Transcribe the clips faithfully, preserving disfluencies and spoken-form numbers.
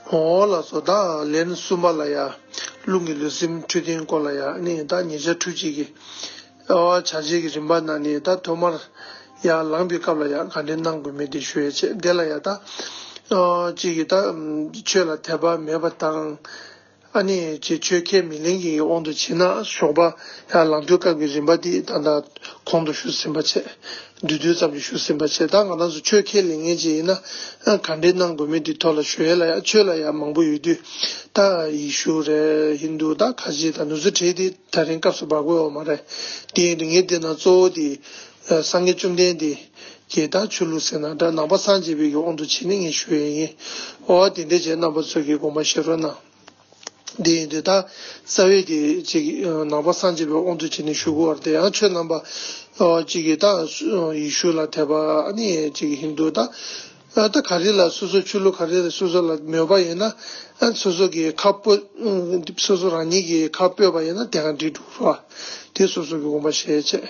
འོ་ལགས་སོ། ད་ལན་གསུམ་པ་ལ་ཡ། རླུང་གི་ལུས་སེམས་འཕྲོད་བསྟེན་སྐོར་ལ་ཡ་ནི་ད་ཉེ་ཆར་འཕྲུལ་ཆས་ཀྱི་ཨོ་བྱ་བྱེད་ཀྱི་རིམ་པ་ནང་ནས་ད་ཐོག་མར་ཡ་ལངས་པའི་སྐབས་ལ་ཡ་ག་འདྲས་གནང་དགོས་མིན་དེ་ཞུ་ཡ་བྱེད། དེ་ལ་ཡ་ད་ཨོ་གཅིག་གིས་ད་ཆོས་ལ་དད་པ་མེད་པ་དང་། ཨ་ནི་ཅིག་ཆོས་ཁས་མི་ལེན་གྱི་དབང་དུ་བྱས་ན་ཞོགས་པ་ཡར་ལངས་དུས་སྐབས་ཀྱི་རིམ་པ་འདི་ད་ལྟ་གོང་དུ་ཞུས་ཟིན་པ་བྱས། བསྡུས་བསྡུས་ཙམ་ཞིག་ཞུས་ཟིན་པ་བྱས། ད་ང་རང་ཚོ་ཆོས་ཁས་ལེན་མཁན་ཅིག་ཡིན་ན་ཨ་ག་འདྲས་གནང་དགོས་མིན་འདི་ཐོག་ལ་ཞུ་ཡས་ལ་ཡ་ཆོས་ལ་ཡ་མང་པོ་ཡོད་དུས། ད་ཡེ་ཤུ་རེད། ཧིན་དུ། ད་ཁ་ཆེ་ད་ནུ་ཚོ་གྲས་འདི་ད་རིང་སྐབས་སུ་བབ་དགོས་ཡོད་མ་རེད། དེ་ཡིན་དུས་ངས་བལྟས་ན་གཙོ་བོ་འདི་སངས་རྒྱས་བཅོམ་ལྡན་འདས་ཀྱི་ད་ཆོས་ལུགས་ཟེར་ན་འདྲ། ནང་པ་སངས་རྒྱས་པའི་གི་དབང་དུ་བྱས་ནས་ངས་ཞུ་ཡས་ཡིན། འོ་དེ་འདྲས་བྱས་རྣམ་པ་ཚོ་གིས་དགོངས་པ་བཞེས་རོགས་གནང་། འདི་ཡིན་དུས་ད་རྩ་བའི་དེ་ཅིག་ནང་པ་སངས་རྒྱས་པའི་དབང་དུ་བྱས་ནས་ཞུ་དགོས་པ་རེད། དེ་ཡང་ཁྱོད་རྣམ་པ་ཅིག་གིས་ད་ཡེ་ཤུ་ལ་དད་པ། ཨ་ནི་ཅིག་ཧིན་དུ། ད་ད་ག་རེ་ལ་སོ་སོ་ཆོས་ལུགས་ག་རེ་ལ་སོ་སོ་ལ་མོས་པ་ཡིན་ན། ཨ་སོ་སོ་གི་ཁ་སྤོ། སོ་སོ་རང་ཉིད་ཀྱི་ཁ་སྤོས་པ་ཡིན་ན་དེ་ག་འགྲིག་འགྲོ་ར། དེ་སོ་སོ་གི་དགོངས་པ་བཞེས་བྱས།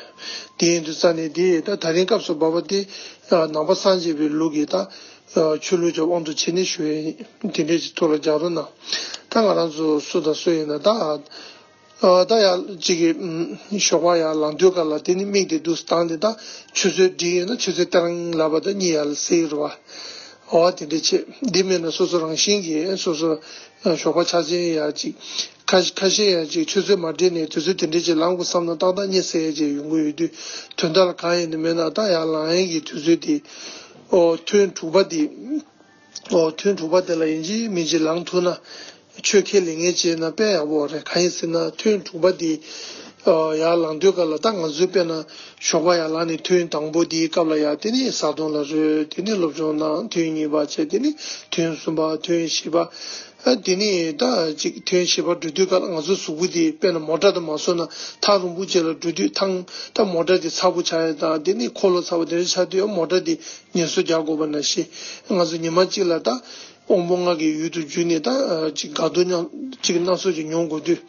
དེ་ཡིན་དུས་རྩ་ནས་དེ་ད་ད་རིང་སྐབས་སུ་བབ་པ་དེ་ནང་པ་སངས་རྒྱས་པའི་ལུགས་ཀྱི་ད། ཆོས་ལུགས་ཀྱི་དབང་དུ་བྱས་ནས་ཞུ་ཡས་ཡིན། དེ་འདྲས་ཀྱི་ཐོག་ལ་རྒྱག་རོགས་གནང་། ད་ང་རང་ཚོ་སུ་དང་སུ་ཡིན་ན་ད། ད་ཡ་གཅིག་གི་ཞོགས་པ་ཡར་ལངས་དུས་སྐབས་ལ་དེ་ནི་མིག་དེ་འདུག་སེ་བཏང་སྟེ། ད་ཆུ་ཚོད་བསྒྲིགས་ཡོད་ན་ཆུ་ཚོད་སྟེང་ལབ་པ་ད་གཉིད་ཡར་སད་རེད་བ། འོ་དེ་འདྲས་བྱེད། འདི་མེད་ན་སོ་སོ་རང་བཞིན་གྱིས་སོ་སོ་ཞོགས་པ་ཆག་ཆེན་ཡ་གཅིག་ཁ་ཁ་ཤས་ཡང་ཅིག་ཆུ་ཚོད་མ་འགྲིག་ནས་དུས་ཚོད་དེ་འདྲས་ཅིག་ལངས་དགོས་བསམ་ན་ཏག་ཏག་གཉིད་སད་ཡས་ཅིག་ཡོང་གི་ཡོད་དུས། དོན་དག་ལ་གང་ཡིན་ནི་མེད་ན་ད་ཡར་ལངས་ཡས་ཀྱི་དུས་ཚོད་དེ། ཨོ་ཐུན་དྲུག་པ་དེ། ཨོ་ཐུན་དྲུག་པ་དེ་ལ་ཡིན་གཅིག་མིན་གཅིག་ལངས་ཐུབ་ན། ཆོས་ཁས་ལེན་མཁན་བྱས་ན་དཔེ་ཡག་པོ་རེད། གང་ཡིན་ཟེར་ན་ཐུན་དྲུག་པ་དེ། ཨོ་ཡར་ལངས་དུས་སྐབས་ལ་ད་ང་ཚོའི་དཔེར་ན་ཞོགས་པ་ཡར་ལངས་ནས་ཐུན་དང་པོ་དེའི་སྐབས་ལ་ཡ་དེ་ནས་བཟའ་བཏུང་ལ་རོལ། དེ་ནས་སློབ་སྦྱོང་གནང་། ཐུན་གཉིས་པ་བྱས། དེ་ནས་ཐུན་གསུམ་པ། ཐུན་བཞི་པ། ཨ་དེ་ནས་ད་ཅིག་ཐུན་བཞི་པ་འགྲོ་དུས་སྐབས་ལ་ང་ཚོ་གཟུགས་པོ་དེ་དཔེར་ན་མོ་ཊ་དང་མ་སོང་ན་ཐག་རིང་པོ་ཅིག་ལ་འགྲོ་དུས་ཐང་ད་མོ་ཊ་དེ་ཚ་པོ་ཆགས་ཡ་དང་། དེ་ནས་འཁོར་ལོ་ཚ་པོ་དེ་འདྲ་ཆགས་དུས་མོ་ཊ་དེ་ངལ་གསོ་རྒྱག་དགོས་པ་ནང་བཞིན། ང་ཚོ་ཉི་མ་གཅིག་ལ་ད་དབང་པོ་ལྔ་གི་ཡུལ་དུ་གྱུར་ནས་ད་ཅིག་དགའ་སྡུག་མཉམ་ཅིག་སྣ་ཚོགས་ཅིག་མྱོང་དགོས་དུས།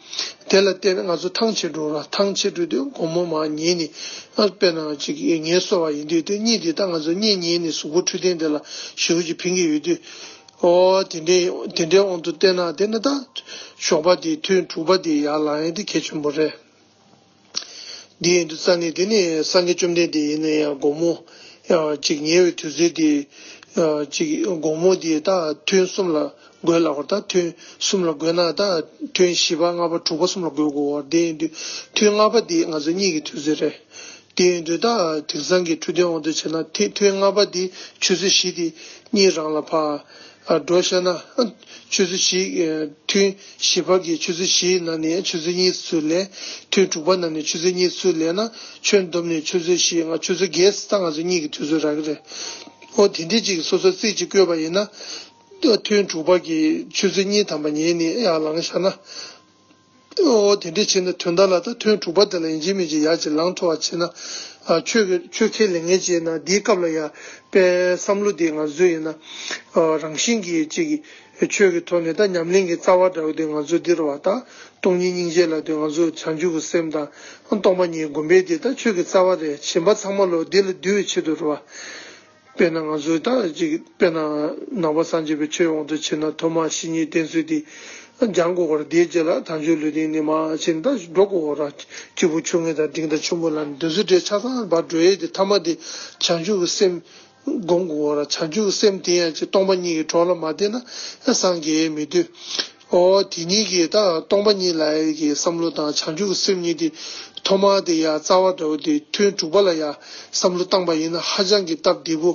དེ་ལ་བརྟེན་ནས་ང་ཚོ་ཐང་ཆད་འགྲོ་ར། ཐང་ཆད་འགྲོ་དུས་དགོང་མོ་མར་ཉལ་ནས། ཨ་དཔེར་ན་ཅིག་ངལ་གསོ་བ་ཡིན་དུས་དེ་གཉིད་དེ་ད་ང་ཚོ་གཉིད་ཉལ་ནས་གཟུགས་པོ་འཕྲོད་བསྟེན་དེ་ལ་ཞེ་པོ་ཅིག་ཕན་གྱི་ཡོད་དུས། ཨོ་དེ་འདྲའི་དེ་འདྲའི་དབང་དུ་བལྟས་ན་དེ་ནི་ད་ཞོགས་པ་དེ་ཐུན་དྲུག་པ་དེ་ཡར་ལངས་ཡས་དེ་གལ་ཆེན་པོ་རེད། འདི་ཡིན་དུས་ཙ་ནི་དེ་ནི་སངས་རྒྱས་བཅོམ་ལྡན་འདས་ཡིན་ན་ཡང་དགོང་མོ་ཡང་ཅིག་ཉལ་བའི་དུས་ཚོད་དེ་ཅིག་དགོང་མོ་དེ་ད་ཐུན་གསུམ་ལ་བགོས་ལ་བར། ད་ཐུན་གསུམ་ལ་བགོས་ན་ད་ཐུན་བཞི་པ་ལྔ་པ་དྲུག་པ་གསུམ་ལ་བགོས་དགོས་བར། དེ་ཡིན་དུས་ཐུན་ལྔ་པ་དེ་ང་ཚོ་གཉིད་ཀྱི་དུས་ཚོད་རེད། དེ་ཡིན་དུས་ད་དེང་སང་གི་འཕྲོད་བསྟེན་དབང་དུ་བྱས་ན་ཐེ་ཐུན་ལྔ་པ་དེ་ཆུ་ཚོད་བཞི་དེ་གཉིད་རང་ལ་ཕར་འགྲོ་ཤེས་ན། ཆུ་ཚོད་བཞི། ཐུན་བཞི་པ་གི་ཆུ་ཚོད་བཞིའི་ནང་ནས་ཆུ་ཚོད་གཉིས་ཚུར་ལེན། ཐུན་དྲུག་པ་ནང་ནས་ཆུ་ཚོད་གཉིས་ཚུར་ལེན་ན་ཁྱོན་བསྡོམས་ནས་ཆུ་ཚོད་བཞི་ལྔ་ཆུ་ཚོད་བརྒྱད་ཙམ་ང་ཚོ་གཉིད་ཀྱི་དུས་ཚོད་རག་གི་རེད། ཨོ་དེ་འདྲས་ཅིག་སོ་སོ་རྩིས་ཅིག་བཀོད་པ་ཡིན་ན། ཐུན་དྲུག་པ་གི་ཆུ་ཚོད་གཉིས་ཐམ་པ་ཉལ་ནས་ཡར་ལངས་བཞག་ན། ཨོ་དེ་འདྲས་བྱས་ན་དོན་དག་ལ་ད་ཐུན་དྲུག་པ་དེ་ལ་ཡིན་གཅིག་མིན་གཅིག་ཡར་ཅིག་ལངས་ཐུབ་པ་བྱས་ན། ཨ་ཆོས་ཀྱི་ཆོས་ཁས་ལེན་མཁན་བྱས་ན་འདིའི་སྐབས་ལ་ཡ་དཔེ་བསམ་བློ་དེ་ང་ཚོའི་ཡིན་ན། ཨ་རང་བཞིན་གྱིས་ཅིག་ཆོས་ཀྱི་ཐོག་ནས་ད་ཉམས་ལེན་གྱི་རྩ་བ་འདྲ་བོ་དེ་ང་ཚོ་འདི་རེད་བ། ད་སྟོང་ཉིད་སྙིང་རྗེ་ལབ་དུས་ང་ཚོ་བྱང་ཆུབ་ཀྱི་སེམས་དང་སྟོང་པ་ཉིད་སྒོམ་པའི་དེ་ད་ཆོས་ཀྱི་རྩ་བ་རེད། གཞན་པ་ཚང་མ་ལོ་འདི་ལ་འདུལ་བའི་ཆེད་དུ་རེད་བ། དཔེར་ན་ང་ཚོའི་ད་ཅིག་དཔེར་ན་ནང་པ་སངས་རྒྱས་པའི་ཆོས་དབང་དུ་བྱས་ན་ཐོག་མར་བཤེས་གཉེན་བསྟེན་ཚུལ་དེ་སྦྱང་དགོས་པར། དེའི་རྗེས་ལ་དལ་འབྱོར་ལུས་རྟེན་ནི་མ་བྱས་ན་ད་འགྲོ་དགོས་པར། སྐྱེས་བུ་ཆུང་ངུ་དང་འབྲིང་དང་ཆེན་པོ་ལ་འདི་ཚོ་འདྲའི་ཆ་ཚང་བར་འགྲོ་ཡས་དེ་ཐ་མ་དེ་བྱང་ཆུབ་ཀྱི་སེམས་སྒོམ་དགོས་པར། བྱང་ཆུབ་ཀྱི་སེམས་དེ་ཡང་ཅིག་སྟོང་པ་ཉིད་ཀྱི་གྲོགས་ལ་མ་བརྟེན་ན་སངས་རྒྱས་མི་འདུག་ཨོ་དེ་གཉིས་ཀྱིས་ད་སྟོང་པ་ཉིད་ལ་ཡ་གི་བསམ་བློ་དང་བྱང་ཆུབ་ཀྱི་སེམས་གཉིས་དེ་ཐོག་མར་དེ་ཡ་རྩ་བ་འདྲ་བོ་དེ་ཐུན་དྲུག་པ་ལ་ཡ་བསམ་བློ་བཏང་པ་ཡིན་ན་ཧ་ཅང་གི་སྟབས་བདེ་པོ།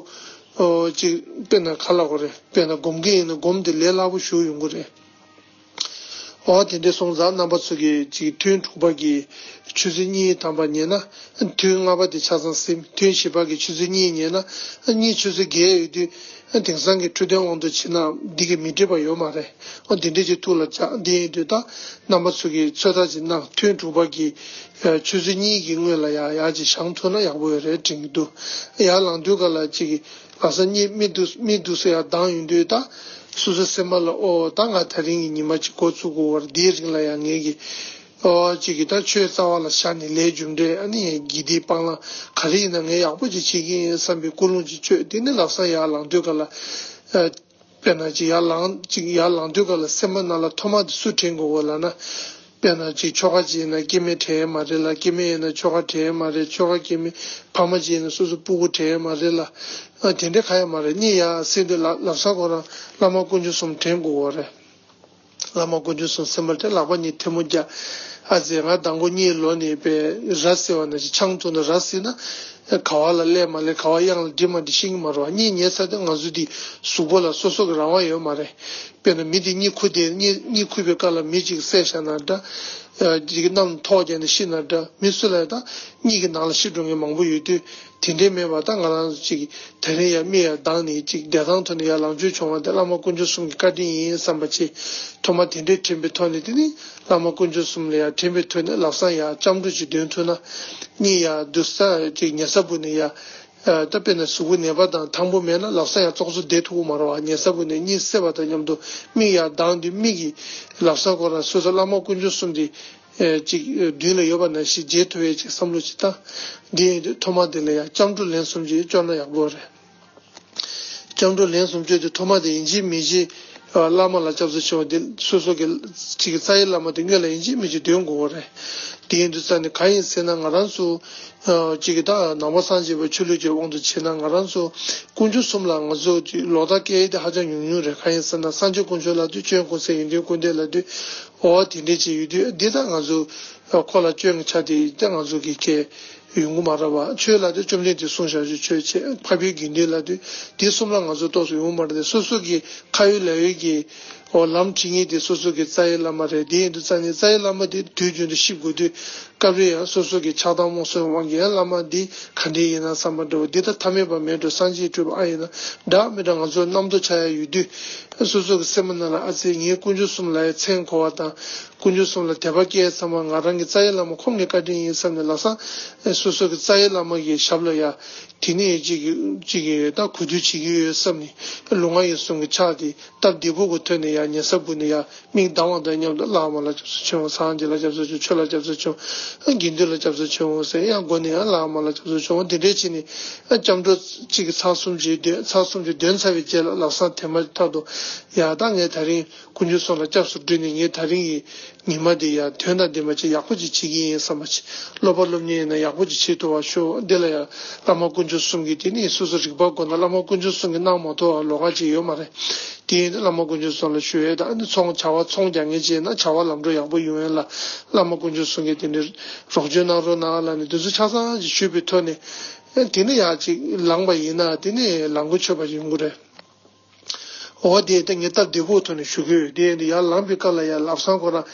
ཨོ་ཅིག་དཔེར་ན་ག་ལབ་དགོས་རེད། དཔེར་ན་སྒོམ་མཁན་ཡིན་ན་སྒོམ་དེ་ལས་སླ་པོ་ཞིག་ཡོང་གི་རེད། ཨོ་དེ་འདྲ་སོང་ཙང་རྣམ་པ་ཚོ་གིས་ཅིག་ཐུན་དྲུག་པ་གི་ཆུ་ཚོད་གཉིས་ཐམ་པ་ཉལ་ན་ཐུན་ལྔ་པ་དེ་ཆ་ཚང་ཟིན། ཐུན་བཞི་པ་གི་ཆུ་ཚོད་གཉིས་ཉལ་ན་གཉིད་ཆུ་ཚོད་བརྒྱད་ཡོད་དུས། དེང་སང་གི་འཕྲོད་བསྟེན་དབང་དུ་བྱས་ན་འདི་གི་མི་འགྲིག་པ་ཡོད་མ་རེད། ཨོ་དེ་འདྲས་ཀྱི་ཐུགས་ལ་འཇགས། འདི་ཡིན་དུས་ད་རྣམ་པ་ཚོ་གིས་ཚོད་ལྟ་ཅིག་གནང་། ཐུན་དྲུག་པ་གི་ཆུ་ཚོད་གཉིས་ཀྱི་སྔོན་ལ་ཡར་ཡར་ཅིག་བཞེངས་ཐུབ་ན་ཡག་པོ་ཡོད་རེད་དྲན་གྱི་འདུག་ཡར་ལངས་དུས་ག་ལ་ཅིག་ལག་ས་གཉིད་མིག་ཏོ་མིག་ཏོ་སོ་ཡར་གདངས་ཡོང་དུས་ད་སོ་སོའི་སེམས་པ་ལ་ཨོ་ད་ང་ད་རིང་གི་ཉི་མ་ཅིག་འགོ་ཚུགས་དགོས་པར། འདིའི་རིང་ལ་ཡང་ངེད་ཀྱི་ཨོ་ཅིག་གི་ད་ཆོས་རྩ་བ་ལ་བཞག་ནས་ལས་རྒྱུ་འབྲས་ཨ་ནི་དགེ་སྡིག་སྤང་བླང་ག་རེ་ཡིན་ན་ངས་ཡག་པོ་ཅིག་བྱེད་ཀྱི་ཡིན་བསམ་པའི་ཀུན་སློང་ཅིག་བཅོས། དེ་ནས་ལག་ས་ཡར་ལངས་དུས་ག་ལ། ཨ་ དཔེར་ན་ཅིག་ཡར་ལངས་ཅིག་ཡར་ལངས་དུས་སྐབས་ལ་སེམས་པ་ནང་ལ་ཐོག་མ་དེ་སུ་དྲན་དགོས་གོ་ལབ་ན། དཔེར་ན་ཅིག་ཁྱོ་ག་ཅིག་ཡིན་ན་སྐྱེ་དམན་དྲན་ཡས་མ་རེད་ལ། སྐྱེ་དམན་ཡིན་ན་ཁྱོ་ག་དྲན་ཡས་མ་རེད། ཁྱོ་ག་སྐྱེ་དམན་ཕ་མ་ཅིག་ཡིན་ན་སོ་སོ་སྤུ་གུ་དྲན་ཡས་མ་རེད་ལ། ཨ་དེ་འདྲ་གང་ཡང་མ་རེད། གཉིད་ཡར་སད་དུས་ལ་ལམ་སང་ཁོ་རང་བླ་མ་དཀོན་མཆོག་གསུམ་དྲན་དགོས་གོ་རེད། བླ་མ་དཀོན་མཆོག་གསུམ་སེམས་པར་དེ་ལག་པ་གཉིས་ཐལ་མོ་སྦྱར། ཨ་ཙི་ང་མདང་དགོང་གཉིད་ལོག་ནས་པའི་ར་བཟི་བ་ན་ཅིག་ཆང་འཐུང་ན་ར་བཟི་ན། ག་བ་ལ་སླེབས་མ་སླེབས་ག་བ་གཡང་ལ་འགྲིལ་མ་འགྲིལ་ཤེས་ཀྱི་མ་རེད་བ། གཉིད་ཉལ་ཚར་དུས་ང་ཚོ་འདི་གཟུགས་པོ་ལ་སོ་སོ་གི་རང་དབང་ཡོད་མ་རེད། དཔེར་ན་མི་འདི་གཉིད་ཁུག་དེ་གཉིད་གཉིད་ཁུག་པའི་སྐབས་ལ་མི་གཅིག་བསད་བཞག་ན་འདྲ། ཅིག་གནམ་ཐོག་བརྒྱབ་ནས་ཤི་ན་འདྲ། མི་སུ་ལ་ཡང་ད་གཉིད་ཀྱི་ནང་ལ་ཤི་འགྲོ་མཁན་མང་པོ་ཡོད་དུས། དེ་འདྲའི་མེད་པར་ད་ང་རང་ཚོ་ཅིག་དེ་རིང་ཡར་མིག་ཡར་གདངས་ནས་ཅིག་བདེ་ཐང་ཐོག་ནས་ཡར་ལངས་བཅུག་བྱུང་བ་དེ་བླ་མ་དཀོན་མཆོག་གསུམ་གྱི་བཀའ་དྲིན་ཡིན་བསམ་པ་ཅིག་ཐོག་མ་དེ་འདྲའི་དྲན་པའི་ཐོག་ནས། དེ་ནི་བླ་མ་དཀོན་མཆོག་གསུམ་ལ་ཡར་དྲན་པའི་ཐོག་ནས་ལམ་སང་ཡར་སྐྱབས་འགྲོ་ཅིག་འདོན་ཐུབ་ན། གཉིད་ཡར་སྡུག་ས་ཅིག་ཉལ་ས་སྦུག་ནས་ཡར། ད་དཔེར་ན་གཟུགས་པོ་ནད་པ་དང་ཐང་པོ་མེད་ན་ལམ་སང་ཡར་ཙོག་ཙོག་བསྡད་ཐུབ་ཀྱི་མ་རེད་བ། ཉལ་ས་སྦུག་ནས་གཉིད་སད་པ་དང་མཉམ་དུ་མིག་ཡར་གདངས་དུས་མིག་གིས་ལམ་སང་ཁོ་རང་སོ་སོ་བླ་མ་དཀོན་མཆོག་གསུམ་དེ། ཨེ་ཅིག་མདུན་ལ་ཡོད་པ་ནང་བཞིན་མཇལ་ཐུབ་པའི་ཅིག་བསམ་བློ་ཅིག་བཏང་། འདི་ཡིན་དུས་ཐོག་མ་དེ་ལ་ཡང་སྐྱབས་འགྲོ་ལན་གསུམ་ཅིག་བསྐྱོན་ན་ཡག་པོ་རེད། སྐྱབས་འགྲོ་ལན་གསུམ་བསྐྱོན་དུས་ཐོག་མ་དེ་ཡིན་གཅིག་མིན་གཅིག་བླ་མ་ལ་སྐྱབས་སུ་མཆིའོ། འདི་སོ་སོ་གི་ཅིག་རྩ་བའི་བླ་མ་དེ་སྔོན་ལ་ཡིན་གཅིག་མིན་གཅིག་འདོན་དགོས་པ་རེད། དེ་ཡིན་དུས་ཙང་ནས་གང་ཡིན་ཟེར་ན། ང་རང་ཚོ་ཅིག་ད་ནང་པ་སངས་རྒྱས་པའི་ཆོས་ལུགས་ཀྱི་དབང་དུ་བྱས་ན། ང་རང་ཚོ་དཀོན་མཆོག་གསུམ་ལ་ང་ཚོ་ཅིག་ལོག་ལྟ་སྐྱེ་ཡས་དེ་ཧ་ཅང་ཉུང་ཉུང་རེད། གང་ཡིན་ཟེར་ན། སངས་རྒྱས་དཀོན་མཆོག་ལབ་དུས་སྐྱོན་ཀུན་ཟད་ཡོན་ཏན་ཀུན་ལྡན་ལབ་དུས། འོ་དེ་འདྲས་ཅིག་ཡོད་དུས་འདི་ད་ང་ཚོ་ཁོ་ལ་སྐྱོན་གྱི་ཆ་དེ་ད་ང་ཚོ་གི་སྐད་ཡོང་གི་མ་རེད་བ། ཆོས་ལབ་དུས་བཅོམ་ལྡན་འདས་གསུངས་བཞག་ཆོས་ཆོས་བྱེད། འཕགས་པའི་དགེ་འདུན་ལབ་དུས་དེ་གསུམ་ལ་ང་ཚོ་གཏོགས་སུ་ཡོང་མ་རེད་དེ། སོ་སོ་གི་ཁ་ཡོད་ལག་ཡོད་ཀྱི་འོ་ལམ་ཁྲིད་མཁན་དེ་སོ་སོ་གི་རྩ་བའི་བླ་མ་རེད། དེ་ཡིན་དུས་ཙང་ནས་རྩ་བའི་བླ་མ་དེ་དུས་རྒྱུན་དུ་ཤེས་དགོས་དུས། སྐབས་རེ་ཡང་སོ་སོ་གི་ཆགས་སྡང་རྨོངས་གསུམ་དབང་གིས་ཡང་བླ་མ་འདི་ག་འདྲས་ཡིན་ན་བསམ་པ་འདྲ་བོ། འདི་ད་ཐ་མལ་པ་མེད་འགྲོ། སངས་རྒྱས་སྤྲུལ་པ་ཨ་ཡིན་ན་འདྲ་མི་འདྲ་ང་ཚོ་རྣམ་རྟོག་ཆགས་ཡ་ཡོད་དུས། སོ་སོ་གི་སེམས་ནང་ལ་ཨ་ཙི་ངས་དཀོན་མཆོག་གསུམ་ལ་ཡ་མཚན་གོ་བ་དང་། དཀོན་མཆོག་གསུམ་ལ་དད་པ་སྐྱེས་ཙམ་པ་ང་རང་གི་རྩ་བའི་བླ་མ་ཁོང་གི་བཀའ་དྲིན་ཡིན་བསམ་ནས་ལམ་སང་སོ་སོ་གི་རྩ་བའི་བླ་མ་གི་ཞབས་ལ་ཡ་དེ་ནས་ཅིག་ཅིག་ད་གུས་འདུད་བྱེད་ཀྱི་ཡོད་བསམ་ནས། ལུས་ངག་ཡིད་གསུམ་གྱི་ཕྱག་དེ་སྟབས་བདེ་པོ་གི་ཐོག་ནས་ཡ་ཉལ་ས་སྦུག་ནས་ཡ་མིག་གདངས་པ་དང་མཉམ་དུ་བླ་མ་ལ་སྐྱབས་སུ་མཆིའོ། སངས་རྒྱས་ལ་སྐྱབས་སུ་མཆིའོ། ཆོས་ལ་སྐྱབས་སུ་མཆིའོ། དགེ་འདུན་ལ་སྐྱབས་སུ་མཆིའོ་ཟེར། ཡང་སྒོ་ནས་ཡང་བླ་མ་ལ་སྐྱབས་སུ་མཆིའོ། དེ་འདྲས་བྱས་ནས་སྐྱབས་འགྲོ་གཅིག་གི་ཚར་གསུམ་ཅིག་འདོན། ཚར་གསུམ་ཅིག་འདོན་ཚར་བའི་རྗེས་ལ་ལམ་སང་དེ་མ་ཐག་ཏུ་ཡ་ད་ངས་དེ་རིང་དཀོན་མཆོག་གསུམ་ལ་སྐྱབས་སུ་འགྲོ་ནས་ངས་དེ་རིང་གི་ཉི་མ་འདི་ཡ་དོན་དང་ལྡན་པ་ཅིག་ཡག་པོ་ཅིག་བྱེད་ཀྱི་ཡིན་བསམ་པ་ཅིག་སློབ་པ་སློབ་གཉེར་ཡིན་ན་ཡག་པོ་ཅིག་བྱེད་ཐུབ་པ་ཤོག་འདི་ལ་ཡ་བླ་མ་དཀོན་མཆོག་གསུམ་གྱི་དེ་ནི་སོ་སོ་རིག་པ་དགོས་ན་བླ་མ་དཀོན་མཆོག་གསུམ་གྱིས་གནང་མ་ཐུབ་པ་ལོགས་ཀ་ཅིག་ཡོད་མ་རེད། དེ་ཡིན་དུས་བླ་མ་དཀོན་མཆོག་གསུམ་ལ་ཞུ་ཡས་དང་། ཨ་ནི་ཚོང་བྱ་བ་ཚོང་རྒྱག་མཁན་ཅིག་ཡིན་ན་བྱ་བ་ལམ་འགྲོ་ཡག་པོ་ཡོང་ཡས་ལ་བླ་མ་དཀོན་མཆོག་གསུམ་གྱིས་དེ་འདྲའི་རོགས་སྐྱོར་གནང་རོགས་གནང་ལབ་ནས་དེ་ཚོ་ཆ་ཚང་ཅིག་ཞུས་པའི་ཐོག་ནས། ཨ་དེ་ནི་ཡ་ཅིག་ལངས་པ་ཡིན་ན་དེ་ནི་ལངས་གོ་ཆོད་པ་ཡོང་གི་རེད། འོ་དེ་ད་ངས་སྟབས་བདེ་པོའི་ཐོག་ནས་ཞུ་གི་ཡོད། དེ་ཡིན་དུས་ཡར་ལངས་པའི་སྐབས་ལ་ཡ་ལམ་སང་ཁོ་རང་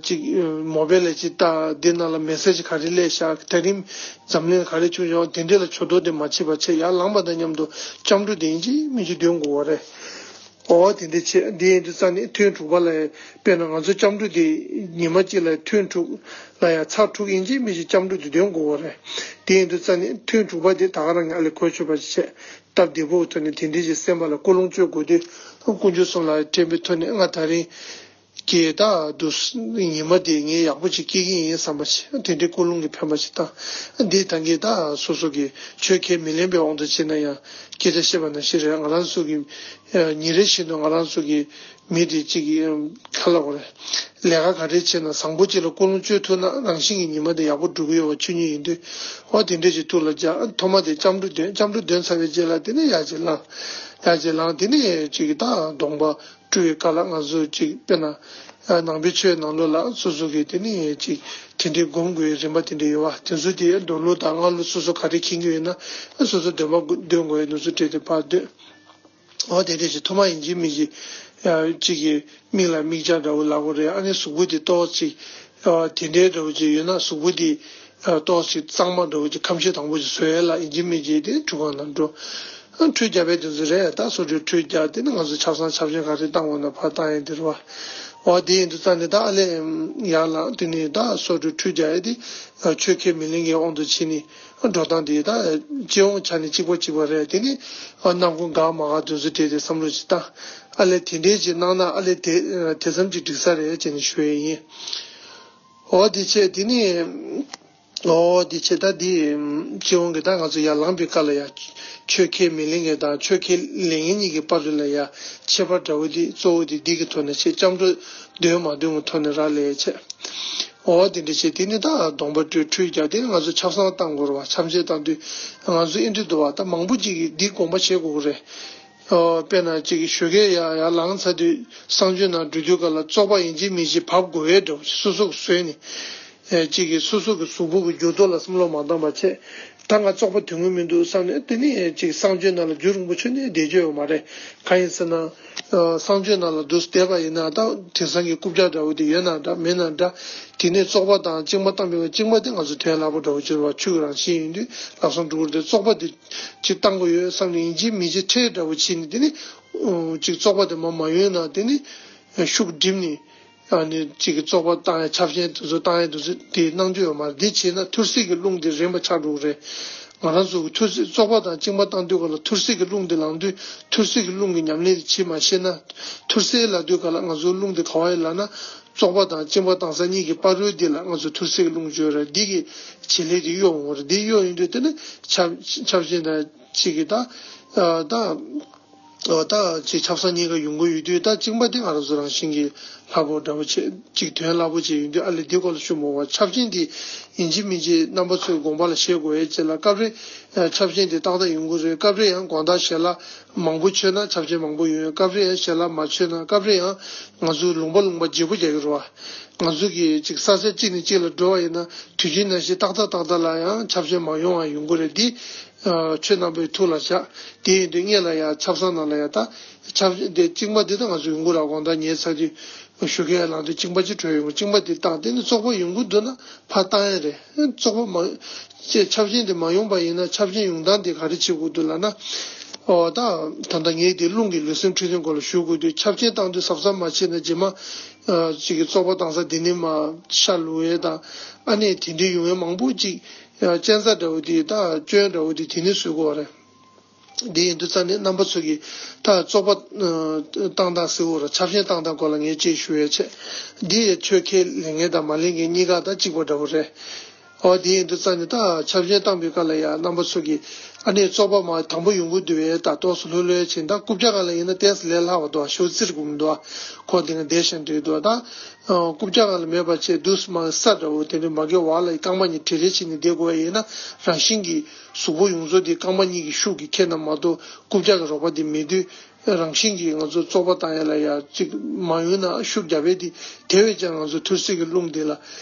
ཅིག་མོ་བེལ་ལ་ཅིག་ལྟ། དེ་ནང་ལ་མེ་སེ་ཇི་ག་རེ་སླེབས་ཤག་དེ་རིང་འཛམ་གླིང་ལ་ག་རེ་བྱུང་ཡོད་དེ་འདྲས་ལ་ཇུས་གཏོགས་དེ་མ་བྱེད་པ་བྱས། ཡར་ལངས་པ་དང་མཉམ་དུ་སྐྱབས་འགྲོ་དེ་ཡིན་གཅིག་མིན་གཅིག་འདོན་དགོས་པ་རེད། འོ་དེ་འདྲས་བྱས། དེ་ཡིན་དུས་ཙང་ནས་ཐུན་དྲུག་པ་ལ་དཔེར་ན་ང་ཚོ་སྐྱབས་འགྲོ་དེ་ཉི་མ་གཅིག་ལ་ཐུན་དྲུག་ལ་ཡ་ཚར་དྲུག་ཡིན་གཅིག་མིན་གཅིག་སྐྱབས་འགྲོ་དེ་འདོན་དགོས་པ་རེད། དེ་ཡིན་དུས་ཙང་ནས་ཐུན་དྲུག་པ་དེ་ད་ག་རང་གི་ཨ་ལས་གོ་ཆོད་པ་ཞིག་བྱས། སྟབས་བདེ་པོའི་ཐོག་ནས་དེ་འདྲའི་ཅིག་སེམས་པ་ལ་ཀུན་སློང་བཅོས་དགོས་དུས། དཀོན་མཆོག་གསུམ་ལ་དྲན་པའི་ཐོག་ནས་ང་དེ་རིང་གི་ད་དུ་ཉི་མ་དེ་ངས་ཡག་པོ་ཅིག་སྐྱེལ་གྱི་ཡིན་བསམ་པ་ཞིག་དེ་འདྲའི་ཀུན་སློང་གི་འཕེན་པ་ཞིག་བཏང་། འདི་ད་གིན་ད་སོ་སོ་གི་ཆོས་ཁས་མི་ལེན་པའི་དབང་དུ་བྱས་ན་ཡང་སྐད་ཆ་བཤད་པ་ནང་བཞིན་རེད། ང་རང་ཚོ་གི་ཉིན་རེ་བཞིན་དུ་ང་རང་ཚོ་གི་མི་དེ་གཅིག་གིས་ག་ལབ་དགོས་རེད། ལས་ཀ་ག་རེ་བྱས་ན་བཟང་པོ་གཅིག་ལ་ཀུན་སློང་བཅོས་ཐུབ་ན་རང་བཞིན་གྱིས་ཉི་མ་དེ་ཡག་པོ་འགྲོ་གི་ཡོད་པ་ཆོས་ཉིད་ཡིན་དུས། འོ་དེ་འདྲས་ཅིག་ཐུགས་ལ་འཇགས། ཐོག་མ་དེ་སྐྱབས་འགྲོ་འདོན། སྐྱབས་འགྲོ་འདོན་ཚར་བའི་རྗེས་ལ་དེ་ནས་ཡར་ཅིག་ལངས། ཡར་ཅིག་ལངས། དེ་ནས་ཅིག་ད་གདོང་པ་བཀྲུ་བའི་སྐབས་ལ་ང་ཚོ་ཅིག་དཔེར་ན་ནང་པའི་ཆོས་ནང་ལོགས་ལ་སོ་སོ་གི་དེ་ནས་ཅིག་དེ་འདྲའི་སྒོམ་དགོས་རིམ་པ་དེ་འདྲ་ཡོད་པ། དེ་ཚོ་དེ་མདོ་ལུགས་དང་སྔགས་ལུགས་སོ་སོ་ག་རེ་མཁྱེན་གྱི་ཡོད་ན་སོ་སོ་འདོན་པ་འདོན་དགོས་ཡ་དེ་ཚོ་བྲིས་ཏེ་ཕར་འདོན། འོ་དེ་འདྲ་ཞིག་ཐོག་མ་ཡིན་གཅིག་མིན་གཅིག་ཨ་གཅིག་གི་མིག་ལ་མིག་ཆ་འདྲ་བོ་ལབ་དགོས་རེད། ཨ་ནི་གཟུགས་པོ་དེ་ཏོག་ཅིག་ཨ་དེ་འདྲའི་འདྲ་བོ་ཅིག་ཡོད་ན་གཟུགས་པོ་དེ་ཨ་ཏོག་ཅིག་གཙང་མ་འདྲ་བོ་ཅིག་ཁམ་ཤས་དང་པོ་ཅིག་བཟོ་ཡས་ལ་ཡིན་གཅིག་མིན་གཅིག་དེ་ཁྲུས་ཁང་ནང་འགྲོ། ཨ་ཁྲུས་རྒྱག་པའི་དུས་ཚོད་རེད། ད་སོ་སོས་ཁྲུས་རྒྱག་དེ་ནི་ང་ཚོ་ཆབ་གསང་ཆབ་ཆེན་ག་རེ་བཏང་དགོས་ན་ཕར་བཏང་ཡས་དེ་རེད་བ། འོ་དེ་ཡིན་དུས་ཙང་ནས་ད་ཨ་ལས་ཡར་ལངས། དེ་ནས་ད་སོ་སོས་ཁྲུས་རྒྱག་ཡས་དེ་ཆོས་ཁས་མི་ལེན་མཁན་དབང་དུ་བྱས་ནས། འགྲོ་སྟངས་དེ་ད་སྤྱི་ཡོངས་ཆ་ནས་གཅིག་པ་གཅིག་པ་རེད། དེ་ནི་ཨ་ནམ་རྒྱུན་འགག་མ་འགག་དེ་ཚོ་དེ་དེ་བསམ་བློ་ཞིག་བཏང་། ཨ་ལས་དེ་འདྲས་ཅིག་གནང་ན་ཨ་ལས་དེ་དེ་ཙམ་ཅིག་འགྲིག་ས་རེད་ཅེས་ནས་ཞུ་ཡས་ཡིན། འོ་དེ་བྱས་དེ་ནི་ ཨོ་དེ་བྱས་ད་དེ་སྤྱི་ཡོངས་ཀྱི་ད་ང་ཚོ་ཡར་ལངས་པའི་སྐབས་ལ་ཡ་ཆོས་ཁས་མི་ལེན་མཁན་དང་ཆོས་ཁས་ལེན་མཁན་གཉིས་ཀྱི་བར་དུ་ལ་ཡ་ཁྱད་པར་འདྲ་བོ་དེ་གཙོ་བོ་དེ་འདི་གི་ཐོག་ནས་བྱས་སྐྱབས་འགྲོ་འདོན་མ་འདོན་གྱི་ཐོག་ནས་རག་ལས་བྱས། ཨོ་དེ་འདྲ་བྱས་དེ་ནི་ད་སྡོམ་པ་སྤྲོད་ཁྲུས་རྒྱག་དེ་ནི་ང་ཚོ་ཆབ་གསང་བཏང་དགོས་རེད་བ། ཆབ་ཆེན་བཏང་དུས་ང་ཚོ་ཨེ་འདྲ་འདུག་བ། ད་མང་པོ་ཅིག་གིས་འདི་དགོངས་པ་བཞེས་དགོས་ཀྱི་རེད། ཨོ་དཔེར་ན་གཅིག་གིས་ཞོགས་ཀས་ཡར་ཡར་ལངས་ཚར་དུས་གསང་སྤྱོད་ནང་འགྲོ་དུས་ག་ལ་བཙོག་པ་ཡིན་གཅིག་མིན་གཅིག་བབས་དགོས་པའི་འདྲ་བོ་ཞིག་སོ་སོ་གིས་བཟོས་ནས། ཨེ་གཅིག་གིས་སོ་སོ་གི་གཟུགས་པོ་གི་འགྱུར་ལྡོག་ལ་བསམ་བློ་མ་བཏང་བ་བྱས། ད་ང་བཙོག་པ་དོན་གྱི་མི་འདུག་བསམ་ནས་དེ་ནི་གཅིག་གསང་སྤྱོད་ནང་ལ་རྒྱུན་རིང་པོ་ཆོད་ནས་བསྡད་རྒྱུ་ཡོད་མ་རེད། གང་ཡིན་ཟེར་ན། ཨ་གསང་སྤྱོད་ནང་ལ་འདུག་བསྡད་པ་ཡིན་ན་ད་དེང་སང་གི་རྐུབ་བཀྱག་འདྲ་བོ་དེ་ཡོད་ན་འདྲ་མེད་ན་འདྲ། དེ་ནས་བཙོག་པ་དང་གཅིན་པ་བཏང་བའི་གཅིན་པ་དེ་ང་ཚོ་དོན་སླ་པོ་འདྲ་བོ་ཅིག་རེད་བ། ཆུ་གི་རང་བཞིན་ཡིན་དུས་ལག་སོང་འགྲོ་གི་རེད་དེ། བཙོག་པ་དེ་ཅིག་བཏང་དགོས་ཡོད་བསམ་ནས་ཡིན་གཅིག་མིན་གཅིག་ཁྲལ་འདྲ་བོ་བྱས་ནས་དེ་ནི་ཨོ་གཅིག་བཙོག་པ་དེ་མར་མ་ཡོང་ན་དེ་ནི་ཤུགས་སྒྲིམ་ནས། ཨ་ནི་གཅིག་གི་བཙོག་པ་བཏང་ཡ་ཆབ་ཆེན་དེ་ཚོ་བཏང་ཡ་དེ་ཚོ་དེ་གནང་རྒྱུ་ཡོད་མ་རེད། འདི་བྱས་ན་ཐུར་སེལ་གྱི་རླུང་དེ་རན་པ་ཆགས་འགྲོ་གི་རེད། ང་རང་ཚོ་གི་ཐུར་སེལ་བཙོག་པ་དང་གཅིན་པ་བཏང་དུས་ག་ལ་ཐུར་སེལ་གྱི་རླུང་དེ་ལངས་དུས་ཐུར་སེལ་གྱི་རླུང་གི་ཉམས་ལེན་དེ་བྱེད་མ་ཤེས་ན། ཐུར་སེལ་ལབ་དུས་ག་ལ་ང་ཚོ་རླུང་དེ་ག་བ་ཡིན་ལབ་ན། བཙོག་པ་དང་གཅིན་པ་བཏང་ས་གཉིས་ཀྱི་བར་དུ་འདི་ལ་ང་ཚོ་ཐུར་སེལ་གྱི་རླུང་བརྗོད་རེད། འདི་གི་བྱེད་ལས་དེ་གཡོ་འོང་བ་རེད། འདི་གཡོ་ཡིན་དུས་དེ་ནི་ཆབ་ཆབ་ཆེན་དང་གཅིག་གི་ད་ད། ཨོ་ད་ཅིག་ཆབ་གསང་གཉིས་ཀ་ཡོང་གི་ཡོད་དུས་ད་གཅིན་པ་དེ་ང་རང་ཚོ་རང་བཞིན་གྱིས་སླ་པོ་འདྲ་པོ་བྱས་ཅིག་དོན་སླ་པོ་བྱས་ཡོང་དུས། ཨ་ལས་འདི་སྐོར་ལ་ཞུ་མོ་བ། ཆབ་ཆེན་དེ་ཡིན་གཅིག་མིན་གཅིག་རྣམ་པ་ཚོའི་དགོངས་པ་ལ་བཞེས་དགོས་ཡས་བྱས་ལ། སྐབས་རེ་ཆབ་ཆེན་དེ་ཏག་ཏག་ཡོང་གི་རེད། སྐབས་རེ་ཡང་དགོང་དག་ཞལ་ལག་མང་པོ་མཆོད་ན་ཆབ་ཆེན་མང་པོ་ཡོང་། སྐབས་རེ་ཡང་ཞལ་ལག་མ་མཆོད་ན། སྐབས་རེ་ཡང་ང་ཚོས་ལུང་པ་ལུང་པ་བརྗེ་པོ་རྒྱག་གི་རེད་བ། ང་ཚོ་གི་ཅིག་ས་ཆ་གཅིག་ནས་གཅིག་ལ་འགྲོ་བ་ཡིན་ན་དུས་རྒྱུན་ནང་བཞིན་ཏག་ཏག་ཏག་ཏག་ལ་ཡང་ཆབ་ཆེན་མ་ཡོང་བ་ཡོང་གི་རེད། འདི་ཨ་ཆོས་རྣམ་པའི་ཐུགས་ལ་བཞག་དེ་ཡིན་དུས་སྔོན་ལ་ཡང་ཆབ་གསང་ནང་ལ་ཡང་ད་ཆབ་དེ་གཅིན་པ་འདི་ད་ང་ཚོ་ཡོང་གི་ར། དགོང་དག་ཉལ་ཚར་དུས་ཞོགས་ཀས་ལངས་དུས་གཅིན་པ་ཅིག་བྲོས་ཡོང་གི། གཅིན་པ་འདི་བཏང་། དེ་ནི་བཙོག་པ་ཡོང་གི་འདུག་ན་ཕར་བཏང་ཡ་རེད། བཙོག་པ་མ་ཅེས་ཆབ་ཆེན་དེ་མ་ཡོང་པ་ཡིན་ན་ཆབ་ཆེན་ཡོང་སྟངས་དེ་ག་རེ་བྱེད་དགོས་འདུག་ལབ་ན། ཨོ་ད་ད་ལྟ་ངས་དེ་རླུང་གི་ལུས་སེམས་འཕྲོད་བསྟེན་སྐོར་ལ་ཞུ་དགོས་དུས། ཆབ་ཆེན་བཏང་དུས་གཟབ་གཟབ་མ་བྱས་ན་རྗེས་མ་ཨ་ཅིག་གི་བཙོག་པ་བཏང་ས་དེ་ནི་མ་ཤ་ལུ་ཡས་དང་ཨ་ནེ་དེ་འདྲའི་ཡོང་ཡས་མང་པོ་ཅིག་ཨ་གཅན་ཚ་འདྲ་བོ་དེ་ད་སྐྱོན་འདྲ་བོ་དེ་དེ་ནི་བཟོ་དགོས་པ་རེད། འདི་ཡིན་དུས་ཙང་ནས་རྣམ་པ་ཚོ་གིས་ད་བཙོག་པ་ཨ་བཏང་སྟངས་ཟེར་བོ་ར་ཆབ་ཆེན་བཏང་སྟངས་སྐོར་ལ་ངས་ཅིག་ཞུ་ཡས་བྱས། འདི་ཡི་ཆོས་ཁས་ལེན་མཁན་དང་མ་ལེན་མཁན་གཉིས་ཀ་ད་གཅིག་པ་འདྲ་བོ་རེད། ཨོ་དེ་ཡིན་དུས་ཙང་ནས་ད་ཆབ་ཆེན་བཏང་པའི་སྐབས་ལ་ཡང་རྣམ་པ་ཚོ་གིས་ཨ་ནེ་བཙོག་པ་མ་དང་པོ་ཡོང་གི་འདུག་བས། ད་ཏོག་ཙམ་ལྷོད་ལྷོད་བྱས། ད་རྐུབ་བཀྱག་སྒང་ལ་ཡིན་ན་ཏོག་ཙམ་ལས་སླ་བ་འདུག་ཤོག་ཙིར་དགོས་མི་འདུག་ཁོ་དེ་ང་བསྡད་ཤེས་འདུག་ད་རྐུབ་བཀྱག་སྒང་ལ་མེད་པ་བྱས་འདུག་སེ་མར་ས་འདྲ་བོ་དེ་འདྲ་མ་གི་བར་ལ་རྐང་པ་གཉིས་བྲེལ་བྲེལ་བྱས་ནས་བསྡད་དགོས་པ་ཡིན་ན། རང་བཞིན་གྱིས་གཟུགས་པོ་ཡོངས་རྫོགས་དེ་རྐང་པ་གཉིས་ཀྱི་ཤུགས་ཀྱིས་ཁྱེར་ན་མ་གཏོགས་རྐུབ་བཀྱག་གི་རོགས་པ་དེ་མེད་དུས། རང་བཞིན་གྱིས་ང་ཚོ་བཙོག་པ་བཏང་ཡ་ལ་ཡ་གཅིག་མ་ཡོང་ན་ཤུགས་རྒྱབ་པས་དེ་དེ་བས་ཀྱང་ང་ཚོ་ཐུར་སེལ་གྱི་རླུང་དེ་ལ་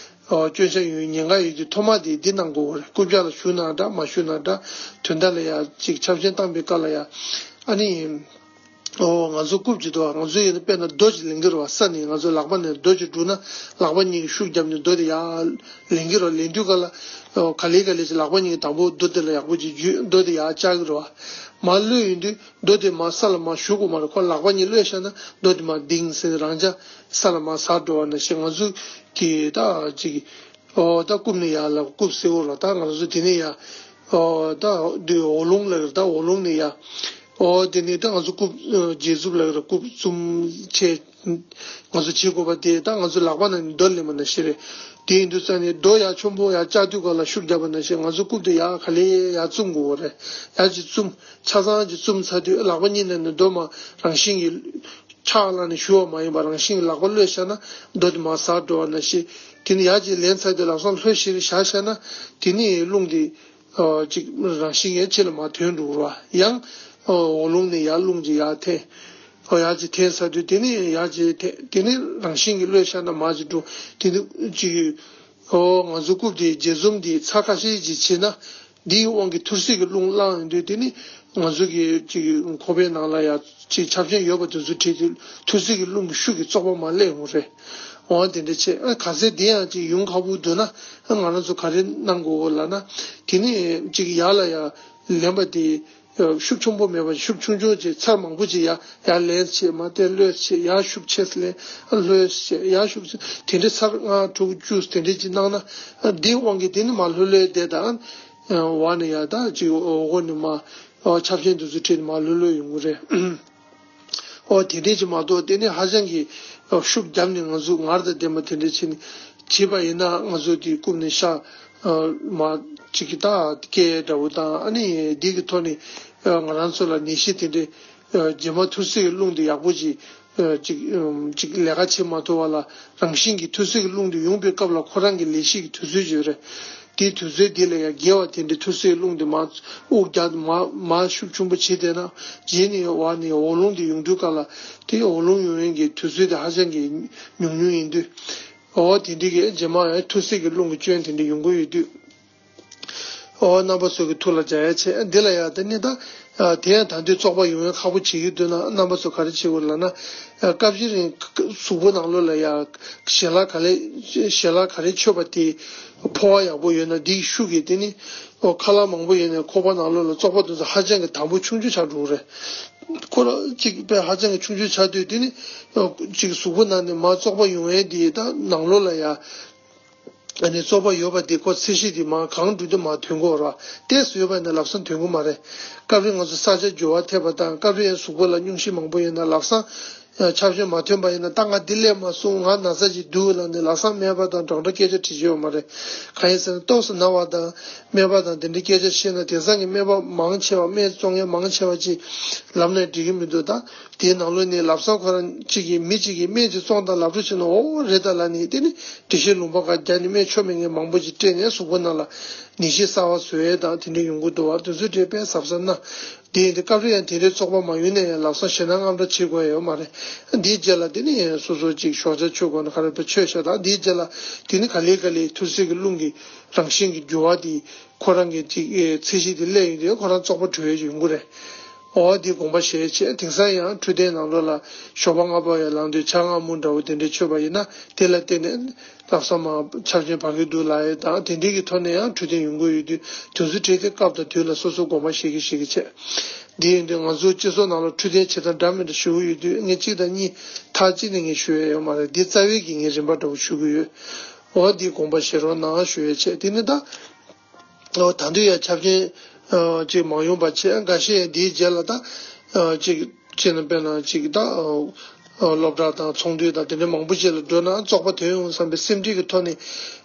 ཨ་སྐྱོན་ཆ་ཡོང་ཉེན་ཁ་ཡོད་དུས། ཐོག་མ་དེ་འདི་གནང་དགོས་པ་རེད། རྐུབ་བཀྱག་ལ་ཞུགས་ན་འདྲ་མ་ཞུགས་ན་འདྲ། དོན་དག་ལ་ཡ་གཅིག་ཆབ་ཆེན་བཏང་པའི་སྐབས་ལ་ཡ་ཨ་ནི་ཨོ་ང་ཚོ་རྐུབ་ཀྱི་འདུག་ང་ཚོ་ཡིན་ན་དཔེར་ན་རྡོ་ཅིག་ལེན་གྱི་རེད་བ། ས་ནས་ང་ཚོ་ལག་པ་ནས་རྡོ་ཅིག་སྒྲུག་ན་ལག་པ་གཉིས་ཀྱིས་ཤུགས་བརྒྱབ་ནས་རྡོ་དེ་ཡར་ལེན་གྱི་རེད་བ། ལེན་དུས་སྐབས་ལ་ཨོ་ག་ལེ་ག་ལེ་ཅིག་ལག་པ་གཉིས་ཀྱིས་དང་པོ་རྡོ་དེ་ལ་ཡག་པོ་ཅིག་འཇུས། རྡོ་དེ་ཡར་བཅག་གི་རེད་བ། མར་གློད་ཡོང་དུས་རྡོ་དེ་མར་ས་ལ་མར་ཞུགས་དགོས་མ་རེད། ཁོ་ལག་པ་གཉིས་གློད་བཞག་ན་རྡོ་དེ་མར་ལྡིང་ཟེར་ནས་རང་འཇགས་ས་ལ་མར་ཟག་འགྲོ་བ་ནང་བཞིན། ང་ཚོ་གིས་ད་ཅིག་ཨོ་ད་རྐུབ་ནས་ཡར་ལ་རྐུབ་ཟེར་བོ་ལ། ད་ང་ཚོ་དེ་ནས་ཡར་ཨོ་ད་འདི་འོག་རླུང་ལ་ད་འོག་རླུང་ནས་ཡར་ཨོ་དེ་ནས་ད་ང་ཚོ་རྐུབ་ཨ་རྗེས་མཛུབ་ལ་རྐུབ་གསུམ་ཆེ། ང་ཚོ་བྱེད་དགོས་པ་དེ་ད་ང་ཚོ་ལག་པ་ནང་ནས་རྡོ་ལེན་པ་ནང་བཞིན་རེད། དེ་ཡིན་དུས་ཙང་ནས་རྡོ་ཡར་ཆེན་པོ་ཡར་བཅག་དུས་སྐབས་ལ་ཤུགས་རྒྱབ་པ་ནང་བཞིན་ང་ཚོ་རྐུབ་དེ་ཡར་ག་ལེ་ཡར་བཙུམ་དགོས་པ་རེད། ཡར་ཅིག་བཙུམ། ཆ་ཚང་ཅིག་བཙུམ་ཚར་དུས་ལག་པ་གཉིས་ནང་ནས་རྡོ་མར་རང་བཞིན་གྱིས་ཆག་ལངས་ནས་ཞུ་བ་མ་ཡིན་པར་རང་བཞིན་གྱིས་ལག་པ་གློད་བཞག་ན་རྡོ་དེ་མར་ཟག་འགྲོ་བ་ནང་བཞིན། དེ་ནས་ཡར་ཅིག་ལེན་ཚར་དུས་ལག་ཟུང་ལྷོད་ཤིག་རེ་བཞག་བཞག་ན་དེ་ནས་རླུང་དེ་ཨ་ཅིག་རང་བཞིན་གྱིས་ཕྱི་ལ་མར་ཐོན་འགྲོ་གི་རེད་བ། ཡང་ཨ་འོག་རླུང་ནས་ཡར་རླུང་ཅིག་ཡར་འཐེན། ཨོ་ཡར་ཅིག་འཐེན་ཚར་དུས་དེ་ནས་ཡར་ཅིག་འཐེན། དེ་ནས་རང་བཞིན་གྱིས་གློད་བཞག་ན་མར་ཅིག་འགྲོ། དེ་ནས་ཅིག་ཨོ་ང་ཚོ་རྐུབ་དེ་འཇལ་འཛོམས་དེ་ཚར་ཁ་ཤས་ཅིག་བྱས་ན་འདིའི་དབང་གིས་ཐུར་སེལ་གྱི་རླུང་ལངས་ཡོང་དུས། དེ་ནས་ང་ཚོ་གི་ཅིག་ཁོག་པའི་ནང་ལ་ཡ་ཅིག་ཆབ་ཆེན་ཡོད་པ་དེ་ཚོ་བྲིས་དུས་ཐུར་སེལ་གྱི་རླུང་གི་ཤུགས་ཀྱིས་བཙོག་པ་མར་སླེབས་ཡོང་རེད། འོ་དེ་འདྲ་བྱས། ཨ་ག་ཚད་དེ་ཡང་ཅིག་ཡོང་ཁག་པོ་འདུག་ན་ཨ་ང་རང་ཚོ་ག་རེ་གནང་དགོས་ལབ་ན། དེ་ནས་ཅིག་ཡར་ལ་ཡ་ལེན་པ་དེ་ཤུགས་ཆེན་པོ་མེད་པ། ཤུགས་ཆུང་ཆུང་བྱས། ཚར་མང་པོ་ཅིག་ཡར་ཡར་ལེན་བྱས། མར་དེ་གློད་བྱས། ཡར་ཤུགས་ཆེ་ཙམ་ལེན། ཨ་གློད་བྱས། ཡར་ཤུགས་ཆེ། དེ་འདྲ་ཚར་ལྔ་དྲུག་བཅུ་དེ་འདྲ་ཅིག་གནང་ན། ཨ་འདིའི་དབང་གིས་དེ་ནི་མར་ལྷོད་ལྷོད་བསྡད་དང་། ཨ་བ་ནས་ཡར་ད་ཅིག་འོག་སྒོ་ནས་མར་ཨ་ཆབ་ཆེན་དེ་ཚོ་ཁྲིད་ནས་མར་ལྷོད་ལྷོད་ཡོང་གི་རེད། ཨོ་དེ་འདྲས་ཅིག་མ་གཏོགས་དེ་ནི་ཧ་ཅང་གི་ཤུགས་བརྒྱབ་ནས་ང་ཚོ་ངར་དང་ལྡན་པ་དེ་འདྲས་བྱས་ནས་བྱས་པ་ཡིན་ན། ང་ཚོ་དེ་རྐུབ་ནས་ཤ་ མ་ཅིག་གི་ད་སྐད་འདྲ་བོ་དང་ཨ་ནི་འདི་གི་ཐོག་ནས་ང་རང་ཚོ་ལ་ནད་གཞི་དེ་འདྲའི་རྗེས་མ་ཐུར་སེལ་གྱི་རླུང་དེ་ཡག་པོ་ཅིག་ཅིག་ཅིག་ལས་ཀ་བྱེད་མ་ཐུབ་པ་ལ་རང་བཞིན་གྱིས་ཐུར་སེལ་གྱི་རླུང་དེ་ཡོང་པའི་སྐབས་ལ་ཁོ་རང་གི་ལས་གཞི་གི་དུས་ཚོད་ཅིག་ཡོད་རེད། དེའི་དུས་ཚོད་འདི་ལ་ཡང་འགལ་བ་དེ་འདྲའི་ཐུར་སེལ་གྱི་རླུང་དེ་མ་དབུགས་རྒྱག་མ་མ་ཤུགས་ཆེན་པོ་བྱེད་བསྡད་ན་རྗེས་ནས་བར་ནས་འོག་རླུང་དེ་ཡོང་དུས་སྐབས་ལ་དེ་འོག་རླུང་ཡོང་ཡས་ཀྱི་དུས་ཚོད་དེ་ཧ་ཅང་གི་ཉུང་ཉུང་ཡིན་དུས། འོ་དེ་འདྲའི་གི་རྗེས་མ་ཡང་ཐུར་སེལ་གྱི་རླུང་གི་སྐྱོན་དེ་འདྲ་ཡོང་གི་ཡོད་དུས། འོ་རྣམ་པ་ཚོ་གི་ཐུགས་ལ་འཇགས་ཡ་བྱས་འདི་ལ་ཡ་དེ་ནི་ད་དེ་ཡང་ད་དུང་བཙོག་པ་ཡོང་ཡ་ཁག་པོ་བྱེད་ཀྱི་འདུག་ན་རྣམ་པ་ཚོ་ག་རེ་བྱེད་དགོས་ལབ་ན། སྐབས་ཤིག་རིང་གཟུགས་པོ་ནང་ལོགས་ལ་ཡ་ཞལ་ལག་ག་ལེ་ཞལ་ལག་ག་རེ་མཆོད་པ་དེ་ཕོ་བ་ཡག་པོ་ཡོད་ན་འདིའི་ཤུགས་ཀྱིས་དེ་ནི་འོ་ཁ་ལག་མང་པོ་ཡོད་ནས་ཁོག་པ་ནང་ལོགས་ལ་བཙོག་པ་དེ་ཚོ་ཧ་ཅང་གི་དམ་པོ་ཆུང་ཆུང་ཆགས་འགྲོ་གི་རེད། ཁོ་རང་གཅིག་པའི་ཧ་ཅང་གི་ཆུང་ཆུང་ཆགས་དུས་དེ་ནི་གཅིག་གཟུགས་པོ་ནང་ནས་མར་བཙོག་པ་ཡོང་ཡས་དེ་ད་ནང་ལོགས་ལ་ཡ་ཨ་ནི་བཙོག་པ་ཡོད་པ་དེ་ཁོ་ཚད་གཞི་དེ་མར་གང་འགྲོ་དུས་མར་ཐོན་གྱི་ཡོད་རེད་བ། ཏོག་ཙམ་ཡོད་པ་ཡིན་ན་ལམ་སང་ཐོན་གྱི་མ་རེད། སྐབས་རེ་ང་ཚོ་ས་ཆ་འགྱུར་བ་ཐེབས་པ་དང་སྐབས་རེ་ཡང་གཟུགས་པོ་ལ་སྙུང་གཞི་མང་པོ་ཡོད་ན་ལམ་སང་ཆབ་ཆེན་མ་ཐོན་པ་ཡིན་ན་ད་ང་འདི་སླེབས་མ་སོང་ང་ན་ཚ་ཅིག་འདུག་ལབ་ནས་ལམ་སང་སྨན་པ་དང་ཌོག་ཊར་སྐད་ཆ་དྲི་རྒྱུ་ཡོད་མ་རེད། གང་ཡིན་ཟེར་ན་ཏོག་ཙམ་ན་བ་དང་སྨན་པ་དང་དེ་འདྲའི་སྐད་ཆ་བཤད་ན་དེང་སང་གི་སྨན་པ་མང་ཆེ་བ་སྨན་བཙོང་མཁན་མང་ཆེ་བ་ཅིག་ལབ་ནས་འགྲིག་གི་མི་འདུག་ད་དེའི་ནང་ལོགས་ནས་ལམ་སང་ཁོ་རང་གཅིག་གིས་མི་གཅིག་གིས་སྨན་ཅིག་བཙོང་དང་ལབ་འགྲོ་བྱས་ན་འོ་རེད་ད་ལབ་ནས་དེ་ནི་འགྲེལ་བཤད་ལུང་པ་ཁག་རྒྱག་ནས་སྨན་ཆོ་མེད་མཁན་མང་པོ་ཅིག་སྤྲད་ནས་གཟུགས་པོ་ནང་ལ་ནད་གཞི་གསར་བ་བཟོ་ཡས་དང་དེ་འདྲ་ཡོང་གི་འདུག་བ། དེ་ཚོའི་གྲས་དཔེ་གཟབ་གཟབ་གནང་། དེ་ཡིན་དུས་སྐབས་རེ་ཡང་དེ་འདྲའི་བཙོག་པ་མ་ཡོང་ན་ཡང་ལམ་སང་ཞེད་སྣང་དངངས་སྐྲག་བྱེད་དགོས་ཡ་ཡོད་མ་རེད། འདིའི་རྗེས་ལ་དེ་ནི་ཡང་སོ་སོ་ཅིག་ཞོགས་ཇ་མཆོད་དགོས་ན་ག་རེ་དཔེ་མཆོད་ཤག་དང་དེའི་རྗེས་ལ་དེ་ནི་ག་ལེ་ག་ལེ་ཐུར་སེལ་གྱི་རླུང་གི་རང་བཞིན་གྱི་འགྱུར་བ་དེ་ཁོ་རང་གི་ཅིག་ཚད་གཞི་དེ་སླེབས་ཡོང་དུས་ཁོ་རང་བཙོག་པ་བྲོས་ཡོང་གི་རེད། འོ་དེ་དགོངས་པ་བཞེས་བྱས་དེང་སང་ཡང་འཕྲོད་བསྟེན་ནང་ལོགས་ལ་ཞོགས་པ་སྔ་པོ་ཡར་ལངས་དུས་ཇ་མངར་མོ་འདྲ་བོ་དེ་འདྲ་མཆོད་པ་ཡིན་ན་དེ་ལ་བརྟེན་ནས་ལྷག་བསམ་མ་ཆབ་ཆེན་བར་གྱི་འདུག་ལ་ཡོད་དང་དེ་འདྲའི་གི་ཐོག་ནས་ཡང་འཕྲོད་བསྟེན་ཡོང་གི་ཡོད་དུས་དུས་ཚོད་བྲལ་ཏེ་སྐབས་དང་དུས་ལ་སོ་སོ་དགོངས་པ་བཞེས་ཀྱི་བཞེས་ཀྱི་བྱས། འདི་ཡིན་དུས་ང་ཚོ་སྤྱི་ཚོགས་ནང་ལ་འཕྲོད་བསྟེན་བྱེད་སྟངས་འདྲ་མི་འདྲ་ཞུ་གི་ཡོད་དུས་ངས་གཅིག་དང་གཉིས་མཐའ་གཅིག་ནས་ངས་ཞུ་ཡ་ཡོད་མ་རེད། འདི་རྩ་བའི་གི་ངས་རིམ་པ་འདྲ་བོ་ཞུ་གི་ཡོད། འོ་འདི་དགོངས་པ་བཞེས་རོགས་གནང་ཞུ་ཡ་བྱས་དེ་ནི་ད། ད་དུང་ཡང་ཆབ་ཆེན་ཅིག་མ་ཡོང་པ་བྱས་འགའ་ཤས་འདིའི་རྗེས་ལ་ད་ཅིག་བྱས་ན་དཔེར་ན་ཅིག་ད་སློབ་གྲྭ་དང་ཚོགས་འདུ་དང་དེ་འདྲ་མང་པོ་ཅིག་ལ་འགྲོ་ན་བཙོག་པ་ཐོན་ཡོང་བསམ་པའི་སེམས་ཁྲལ་གྱི་ཐོག་ནས་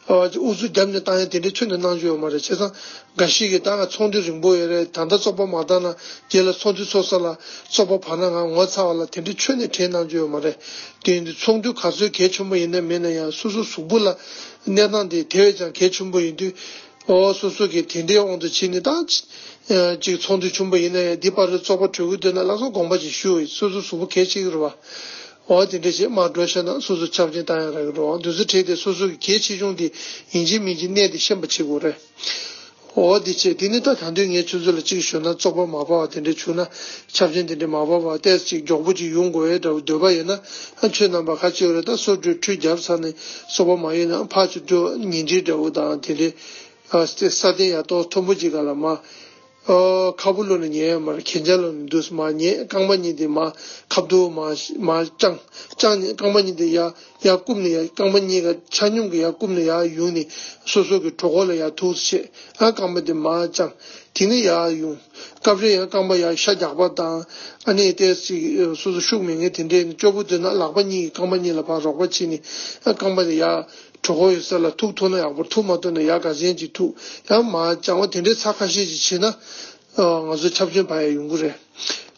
ཨུ་ཚུགས་བརྒྱབ་ནས་བཏང་ཡ་དེ་འདྲ་ཁྱོན་ནས་གནང་རྒྱུ་ཡོད་མ་རེད། བྱས་ཙང་འགའ་ཞིག་གིས་ད་ང་ཚོགས་འདུ་རིང་པོ་ཡོད་རེད། ད་ལྟ་བཙོག་པ་མ་བཏང་ན་རྗེས་ལ་ཚོགས་འདུ་ཚོགས་ས་ལ་བཙོག་པ་བབས་ན་ང་ངོ་ཚ་བ་ལ་དེ་འདྲ་ཁྱོན་ནས་དྲན་གནང་རྒྱུ་ཡོད་མ་རེད། དེ་ཡིན་དུས་ཚོགས་འདུ་ག་ཚོད་གལ་ཆེན་པོ་ཡིན་ན་མིན་ན་ཡང་སོ་སོ་གཟུགས་པོ་ལ་གནས་སྟངས་དེ་དེ་བས་ཀྱང་གལ་ཆེན་པོ་ཡིན་དུས། ཨོ་སོ་སོ་གི་དེ་འདྲའི་དབང་དུ་བྱས་ནས་ད་ཅིག་ཚོགས་འདུ་ཆུང་པོ་ཡིན་ན་ཡང་འདི་བར་དུ་བཙོག་པ་གྲོལ་གི་འདུག་ན་ལགས་སོ་དགོངས་པ་ཅིག་ཞུ། སོ་སོ་གཟུགས་པོ་གལ་ཆེ་གི་རེད་བ། ཨོ་དེ་འདྲ་བྱས་མར་འགྲོ་ཤེས་ན་སོ་སོ་ཆབ་ཆེན་བཏང་ཡ་རག་གི་རེད་བ། འདི་ཚོ་བྲིས་ཏེ་སོ་སོ་གི་གལ་ཆེ་ཆུང་དེ་ཡིན་གཅིག་མིན་གཅིག་གནས་དེ་ཤེས་པ་བྱེད་དགོས་རེད། འོ་དེ་བྱས་དེ་ནི་ད་ད་དུང་ངས་ཁྱོད་ཚོ་ལ་གཅིག་ཞུ་ན་བཙོག་པ་མ་བབས་པ་དེ་འདྲ་བྱུང་ན་ཆབ་ཆེན་དེ་འདྲ་མ་བབས་པ་ཏོག་ཙམ་ཅིག་མགྱོགས་པོ་ཅིག་ཡོང་དགོས་ཡས་འདྲ་བོ་འདོད་པ་ཡོད་ན་ཨ་ཁྱོད་རྣམ་པ་ཁ་ཅིག་ཡོད་རེད་ད་སོ་སོའི་ཁྲུས་བརྒྱབ་ཚར་ནས་བཙོག་པ་མ་ཡོང་ན་ཕར་ཚུར་འགྲོ་ཉལ་ཁྲི་འདྲ་བོ་དང་དེ་འདྲའི་ཨ་ས་སྟེང་ཡ་ཏོག་མཐོན་པོ་ཅིག་ག་ལ་མ། ཨོ་ཁ་སྦུབ་ལོག་ནས་ཉལ་ཡོད་མ་རེད། གན་རྐྱལ་ལོག་ནས་འདུག་སེ་མར་ཉལ། རྐང་པ་གཉིས་དེ་མར་ཁ་བསྡུ་མར་མར་བརྐྱངས་བརྐྱངས་ནས་རྐང་པ་གཉིས་དེ་ཡར་ཡར་བསྐུམ་ནས་ཡར་རྐང་པ་གཉིས་ཀ་ཆ་སྙོམས་ཀྱིས་ཡར་བསྐུམ་ནས་ཡར་ཡོང་ནས་སོ་སོ་གི་གྲོད་ཁོག་ལ་ཡར་ཐུག་སེ་བྱས་ཨ་རྐང་པ་དེ་མར་བརྐྱངས། དེ་ནས་ཡར་ཡོང་། སྐབས་རེ་ཡང་རྐང་པ་ཡར་ཤ་རྒྱགས་པ་དང་ཨ་ནི་ཏོག་ཙམ་སོ་སོ་ཤུགས་མེད་མཁན་དེ་འདྲས་ནས་སྐྱོ་པོ་འདུག་ན་ལག་པ་གཉིས་ཀྱིས་རྐང་པ་གཉིས་ལ་ཕར་རོགས་པ་བྱས་ནས་ཨ་རྐང་པ་དེ་ཡར། གྲོད་ཁོག་ཡོད་ས་ལ་ཐུག་ཐུབ་ན་ཡག་པོ་ཐུག་མ་ཐུབ་ན་ཡར་ག་ཟན་ཅིག་ཐུག་ཡང་མར་བརྐྱང་བ་དེ་འདྲའི་ཚར་ཁ་ཤས་ཅིག་བྱས་ན་ང་ཚོ་ཆབ་ཆེན་བབས་ཡ་ཡོང་གི་རེད།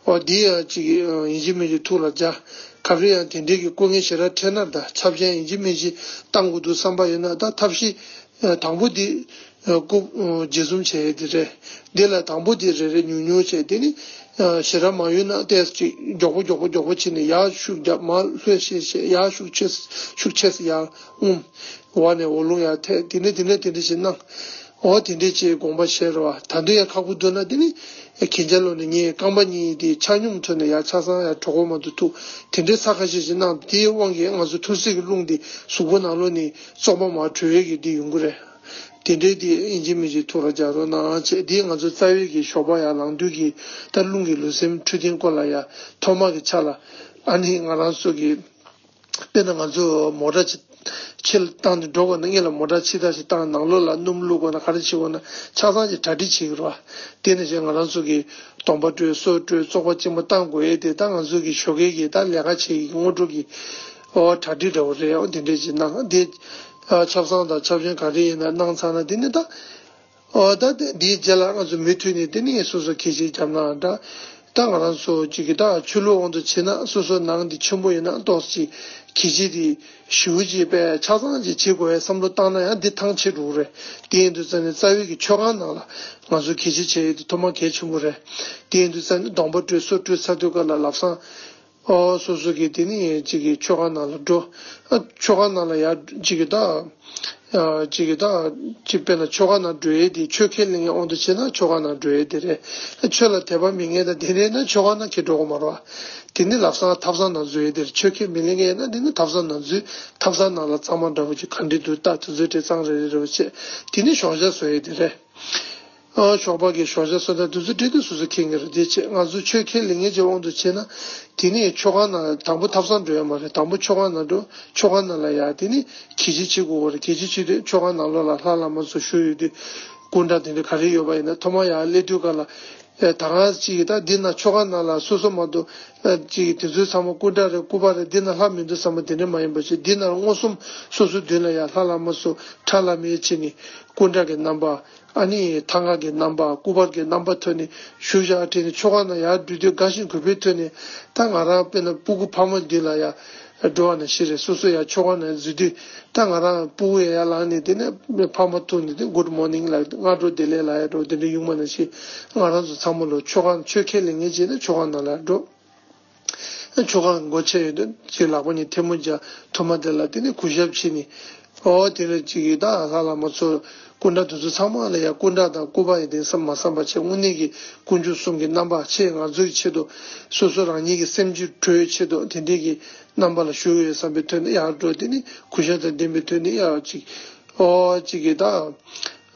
འོ་འདི་ཡང་ཅིག་ཡིན་གཅིག་མིན་གཅིག་ཐུགས་ལ་འཇགས། ག་རེ་ཡང་དེ་འདྲའི་གི་སྐུ་ངལ་ཞེ་དྲག་འཕྲད་ན་ད་ཆབ་ཆེན་ཡིན་གཅིག་མིན་གཅིག་བཏང་དགོས་འདུག་བསམ་པ་ཡོད་ན་ད་ཐབས་ཤེས་དང་པོ་འདི་རྐུབ་འབྱེད་འཛུམ་བྱས་ཡས་དེ་རེད། འདི་ལ་དང་པོ་འདི་རེ་རེ་ཉུང་ཉུང་བྱས་དེ་ནི་ཞེ་དྲག་མ་ཡོད་ན་ཏོག་ཙམ་ཅིག་མགྱོགས་པོ་མགྱོགས་པོ་མགྱོགས་པོ་བྱས་ནས་ཡར་ཤུགས་རྒྱབ་མར་ལྷོད་ཤེས་བྱས་ཡར་ཤུགས་ཆེ་ཤུགས་ཆེ་སེ་ཡར་ཨུམ། བ་ནས་འོག་རླུང་ཡར་ཐེག་དེ་ནས་དེ་ནས་དེ་འདྲ་ཞིག་གནང་། འོ་དེ་འདྲས་ཅིག་དགོངས་པ་བཞེས་རོགས། ད་དུང་ཡང་ཁག་པོ་འདུག་ན་དེ་ནི་གན་རྐྱལ་ལོག་ནས་ཉལ། རྐང་པ་གཉིས་དེ་ཆ་སྙོམས་ཐོག་ནས་ཡར་ཆ་ཚང་ཡར་གྲོད་ཁོག་མ་གཏོགས་ཐུག་དེ་འདྲས་ཚར་ཁ་ཤས་ཤིག་གནང་། དེའི་དབང་གིས་ང་ཚོ་ཐུར་སེལ་གྱི་རླུང་དེ་གཟུགས་པོ་ནང་ལོགས་ནས་བཙོག་པ་མར་བྲོས་ཡས་ཀྱི་དེ་ཡོང་གི་རེད། དེ་འདྲས་དེ་ཡིན་གཅིག་མིན་གཅིག་ཐུགས་ལ་འཇགས་རོགས་གནང་བྱས། དེ་ང་ཚོ་རྩ་བའི་གི་ཞོགས་པ་ཡར་ལངས་དུས་ཀྱི་ད་རླུང་གི་ལུས་སེམས་འཕྲོད་བསྟེན་སྐོར་ལ་ཡ་ཐོག་མ་གི་ཆ་ལ་ཨ་ནི་ང་རང་ཚོ་གི་དཔེར་ན་ང་ཚོ་མོ་ཊ་ཅིག་ཕྱི་ལ་བཏང་ནས་འགྲོ་དགོས་ན་སྔོན་ལ་མོ་ཊ་ཕྱི་ཐག་ཅིག་བཏང་ནང་ལོགས་ལ་སྣུམ་བླུགས་དགོས་ན་ག་རེ་བྱེད་དགོས་ན་ཆ་ཚང་ཅིག་གྲ་སྒྲིག་བྱེད་ཀྱི་རེད་བ། དེ་ནས་བྱས་ང་རང་ཚོ་གི་གདོང་པ་བཀྲུས་སོ་བཀྲུས་བཙོག་པ་གཅིན་པ་བཏང་དགོས་ཡས་དེ་ད་ང་ཚོ་གི་ཞོགས་ཀའི་གི་ད་ལས་ཀ་བྱེད་ཀྱི་དངོས་གྲུབ་ཀྱི་ཨོ་གྲ་སྒྲིག་འདྲ་བོ་རེད། ཨོ་དེ་འདྲས་ཅིག་གནང་དེ་ ཆབ་གསང་དང་ཆབ་ཆེན་ག་རེ་ཡིན་ན་གནང་ཚར་ན་དེ་ནི་ད། ཨོ་ད་དེ་འདིའི་རྗེས་ལ་ང་ཚོ་མུ་མཐུད་ནས་དེ་ནི་སོ་སོ་གད་ཕྱིས་བརྒྱབ་ན་འདྲ། ད་ང་རང་ཚོ་གཅིག་གི་ད་ཆོས་ལུགས་དབང་དུ་བྱས་ན་སོ་སོ་ནང་འདི་ཆེན་པོ་ཡིན་ན་ཏོག་ཙམ་གད་ཕྱིས་དེ་ཞེ་པོ་ཅིག་པས་ཆ་ཚང་ཅིག་བྱེད་དགོས་པའི་བསམ་བློ་བཏང་ན་ཡང་འདི་ཐང་ཆད་འགྲོ་གི་རེད། དེ་ཡིན་དུས་ཙང་ནས་རྩ་བའི་གི་མཆོད་ཁང་ནང་ལ་ང་ཚོ་གད་ཕྱིས་བྱེད་ཡས་དེ་ཐོག་མ་གལ་ཆེན་པོ་རེད། དེ་ཡིན་དུས་ཙང་ནས་སྡོང་པོ་སྤྲུལ་སོ་སྤྲུལ་ཚར་དུས་ག་ལ་ལབ་སང་། ཨོ་སོ་སོ་གི་དེ་ནི་གཅིག་གི་མཆོད་ཁང་ནང་ལ་འགྲོ། ཨ་མཆོད་ཁང་ནང་ལ་ཡར་གཅིག་གི་ད། ཨ་གཅིག་གི་ད། གཅིག་དཔེར་ན་མཆོད་ཁང་ནང་འགྲོ་ཡས་དེ་ཆོས་ཁས་ལེན་མཁན་དབང་དུ་བྱས་ན་མཆོད་ཁང་ནང་འགྲོ་ཡས་དེ་རེད། ཨ་ཆོས་ལ་དད་པ་མེད་མཁན་དང་དེ་རེད་ན་མཆོད་ཁང་ནང་ཁྱེད་འགྲོ་གི་མ་རེད་བ། དེ་ནི་ལབ་སང་ཐབ་ཚང་ནང་འཛུལ་ཡས་དེ་རེད། ཆོས་ཁས་མི་ལེན་མཁན་ཡིན་ན་དེ་ནི་ཐབ་ཚང་ནང་འཛུལ། ཐབ་ཚང་ནང་ལ་གཙང་མ་འདྲ་པོ་ཅིག་ག་འདྲ་འདུག་ལྟ། དེ་ཚོའི་གྲས་གཙང་རེ་རེ་རེ་བ་བྱས། དེ་ནི་ཞོགས་ཇ་བཟོ་ཡས་དེ་རེད། ཨ་ཞོགས་པ་གི་ཞོགས་ཇ་བཟོ་ལྟ་དུས་ཚོད་འགྲིག་དུས་སོ་སོ་ཁེངས་ཀྱི་རེད། དེ་བྱས་ང་ཚོ་ཆོས་ཁས་ལེན་མཁན་གྱི་དབང་དུ་བྱས་ན། དེ་ནས་མཆོད་ཁང་ནང་དང་པོ་ཐབ་ཚང་འགྲོ་ཡ་མ་རེད། དང་པོ་མཆོད་ཁང་ནང་འགྲོ། མཆོད་ཁང་ནང་ལ་ཡ་དེ་ནས་གད་ཕྱིས་བྱེད་དགོས་པ་རེད། གད་ཕྱིས་བྱེད་དུས་མཆོད་ཁང་ནང་ལོགས་ལ་ལྷ་བླ་མ་ཚོ་བཞུགས་ཡོད་དུས། སྐུ་འདྲ་དེ་འདྲ་ག་རེ་ཡོད་པ་ཡིན་ན་ཐོག་མ་ཡར་སླེབས་དུས་ག་ལ། ཨེ་ད་ག་ཅིག་ད་འདི་ན་མཆོད་ཁང་ནང་ལ་སོ་སོ་མ་གཏོགས་ཨེ་ཅིག་དེ་ཚོའི་ཚང་མ་སྐུ་འདྲ་རེད། སྐུ་པར་རེད། འདི་ན་ལྷ་མི་འདུག་བསམ་པ་དེ་འདྲ་མ་ཡིན་པ་བྱས། འདི་ན་མངོན་སུམ་སོ་སོའི་མདུན་ལ་ཡ་ལྷ་བླ་མ་ཚོ་ཁྲ་ལམ་མེ་བྱས་ནས་སྐུ་འདྲ་གི་རྣམ་པ། ཨ་ནི་ཐང་ག་གི་རྣམ་པ། སྐུ་པར་གྱི་རྣམ་པ་ཐོན་ནས་བཞུགས་བཞག་དྲན་ནས་མཆོད་ཁང་ནང་ཡར་འགྲོ་དུས་དགའ་ཞིང་གུས་པའི་ཐོག་ནས། ད་ང་རང་དཔེར་ན་སྤུ་གུ་ཕ་མ་མདུན་ལ་ཡར་འགྲོ་བ་ནང་བཞིན་རེད། སོ་སོ་ཡར་མཆོད་ཁང་ནང་འཛུལ་དུས་ད་ང་རང་སྤུ་གུ་ཡར་ཡར་ལངས་ནས་དེ་ནས་ཕ་མ་ཐུག་ནས་དེ་Good morning་ལབ། སྔ་དྲོ་བདེ་ལེགས་ལབ་ཡ་འགྲོ། དེ་འདྲ་ཡོང་བ་ནང་བཞིན་ང་རང་ཚོ་ཚང་མ་ལོ་མཆོད་ཁང་ཆོས་ཁས་ལེན་མཁན་བྱས་ན་མཆོད་ཁང་ནང་ལ་འགྲོ། མཆོད་ཁང་སྒོ་ཕྱེ་ཡོད་དུས་ཅིག་ལག་པ་གཉིས་ཐལ་མོ་སྦྱར། ཐོག་མ་དེ་ལ་དེ་ནས་གུས་ཞབས་བྱས་ནས། ཨོ་དེ་ལ་ཅིག་གིས་ད་ལྷ་བླ་མ་ཚོ་སྐུ་འདྲ་དེ་ཚོ་ཚང་མ་ལ་ཡ་སྐུ་འདྲ་དང་སྐུ་པར་ཡིན་དེ་བསམ་མ་བསམ་པ་བྱས། དངོས་གནས་ཀྱི་དཀོན་མཆོག་གསུམ་གྱི་རྣམ་པ་ཆེ། ང་ཚོའི་ཆེད་དུ་སོ་སོ་རང་ཉིད་ཀྱི་སེམས་རྒྱུད་གྲོལ་ཆེད་དུ་དེ་འདྲའི་གི་རྣམ་པ་ལ་བཞུགས་ཡོད་བསམ་པའི་ཐོག་ནས་ཡར་འགྲོ། དེ་ནས་གུས་ཞབས་དང་ལྡན་པའི་ཐོག་ནས་ཡར་ཅིག་ཨོ་ཅིག་གིས་ད།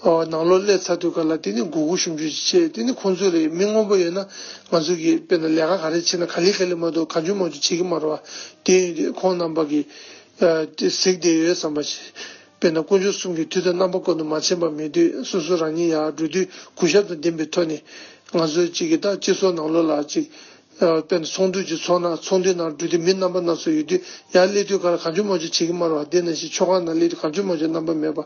ཨོ་ནང་ལོགས་སླེབས་ཚར་དུས་ག་ལ་དེ་ནི་མགོ་སྒུར་ཞུམ་ཞུམ་ཅིག་བྱས། དེ་ནི་ཁོང་ཚོ་ལ་མི་མངོན་པ་ཡོད་ན་ང་ཚོ་གིས་དཔེར་ན་ལས་ཀ་ག་རེ་བྱེད་ན་ག་ལེ་ག་ལེ་མ་གཏོགས་གང་བྱུང་མང་བྱུང་བྱེད་ཀྱི་མ་རེད་བ། དེ་ཡིན་དུས་ཁོང་རྣམ་པ་གིས་ཨ་དེ་གཟིགས་བསྡད་ཡོད་བསམ་པ་ཞིག་དཔེར་ན་དཀོན་མཆོག་གསུམ་གྱི་མཐུ་དང་རྣམ་པ་ཀུན་ཏུ་མ་ཕྱིན་པ་མེད་དུས་སོ་སོ་རང་ཉིད་ཡར་འགྲོ་དུས་གུས་ཞབས་དང་ལྡན་པའི་ཐོག་ནས་ང་ཚོ་གཅིག་གིས་ད་སྤྱི་ཚོགས་ནང་ལོགས་ལ་གཅིག་ཨ་དཔེར་ན་ཚོགས་འདུ་ཅིག་ཚོགས་ན་ཚོགས་འདུའི་ནང་འགྲོ་དུས་མི་རྣམ་པ་སྣ་ཚོགས་ཡོད་དུས་ཡར་སླེབས་དུས་ག་ལ་གང་བྱུང་མང་བྱུང་བྱེད་ཀྱི་མ་རེད་བ། དེ་ནང་བཞིན་མཆོད་ཁང་ནང་སླེབས་དུས་གང་བྱུང་མང་བྱུང་རྣམ་པ་མེད་པ།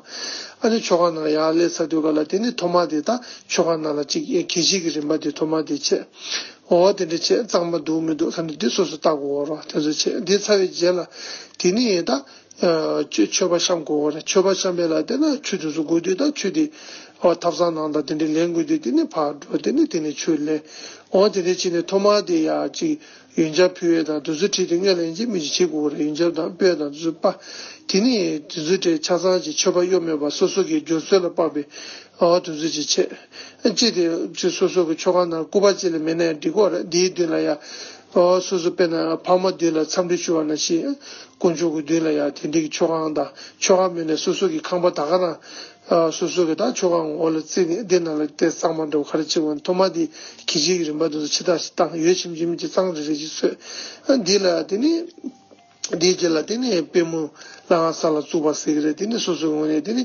ཨ་ནི་མཆོད་ཁང་ནང་ལ་ཡར་སླེབས་ཚར་དུས་ག་ལ་དེ་ནི་ཐོག་མ་དེ་ད་མཆོད་ཁང་ནང་ལ་ཅིག་གད་ཕྱིས་ཀྱི་རིམ་པ་དེ་ཐོག་མ་དེ་བྱས། འོ་དེ་འདྲ་བྱས་གཙང་མ་འདུག་མི་འདུག་ས་འདི་དེ་སོ་སོ་ལྟ་དགོས་རེད། དེ་ཚོ་བྱས་འདི་ཚར་བའི་རྗེས་ལ་དེ་ནི་ད། མཆོད་མཆོད་པ་བཤམས་དགོས་པ་རེད། མཆོད་པ་བཤམས་པའི་ལ་དེ་ན་ཆུ་དེ་ཚོ་དགོས་དུས་ད་ཆུ་དེ་ཨོ་ཐབ་ཚང་ནང་དང་དེ་འདྲའི་ལེན་དགོས་དུས་དེ་ནས་ཕར་འགྲོ། དེ་ནས་དེ་ནས་ཆུ་ལེན། ཨོ་དེ་འདྲ་བྱས་ནས་ཐོག་མར་དེ་ཡ་གཅིག་ཡོན་ཆབ་ཕུལ་ཡས་དང་དེ་ཚོ་ཁྲིད་དེ་སྔོན་ལ་ཡིན་གཅིག་མིན་གཅིག་བྱེད་དགོས་པ་རེད། ཡོན་ཆབ་དང་སྤོས་དང་དེ་ཚོ་པ། དེ་ནས་དེ་ཚོ་གྲས་ཆ་ཚང་གཅིག་མཆོད་པ་གཡོ་མེད་པ་སོ་སོ་གི་སྦྱོར་ཚུལ་ལ་དཔག་པའི་ཨོ་དེ་ཚོ་གཅིག་བྱས། གཅིག་དེ་གཅིག་སོ་སོ་གི་མཆོད་ཁང་ནང་སྐུ་པར་གཅིག་ལས་མེད་ན་ཡང་འགྲིག་གི་རེད། དེའི་མདུན་ལ་ཡ། ཨོ་སོ་སོ་དཔེར་ན་ཕ་མ་མདུན་ལ་འཚམས་འདྲི་ཞུ་བ་ནང་བཞིན། དཀོན་མཆོག་གི་མདུན་ལ་ཡང་དེ་འདྲའི་གི་མཆོད་ཁང་དང་མཆོད་ཁང་མིན་ནས་སོ་སོ་གི་ཁང་པ་ད་ག་རང་། ཨ་སོ་སོ་གི་ད་མཆོད་ཁང་འོག་ལ་བརྩིས་ནས་དེ་ནང་ལ་དེ་གཙང་མ་འདྲ་བོ་ག་རེ་བྱེད་དགོས་ན་ཐོག་མ་དེ་གད་ཕྱིས་ཀྱི་རིམ་པ་དེ་ཚོ་ཕྱི་ཐག་ཞིག་བཏང་། ཡོད་ཆེམ་ཆེམ་གྱི་གཙང་རེ་རེ་ཞིག་བཟོས། ཨ་འདི་ལ་དེ་ནི། དེའི་རྗེས་ལ་དེ་ནི་པུས་མོ་ལྷ་ཁང་ས་ལ་བཙུགས་པ་ཟེར་གི་རེད། དེ་ནི་སོ་སོའི་ངོས་ནས་དེ་ནི།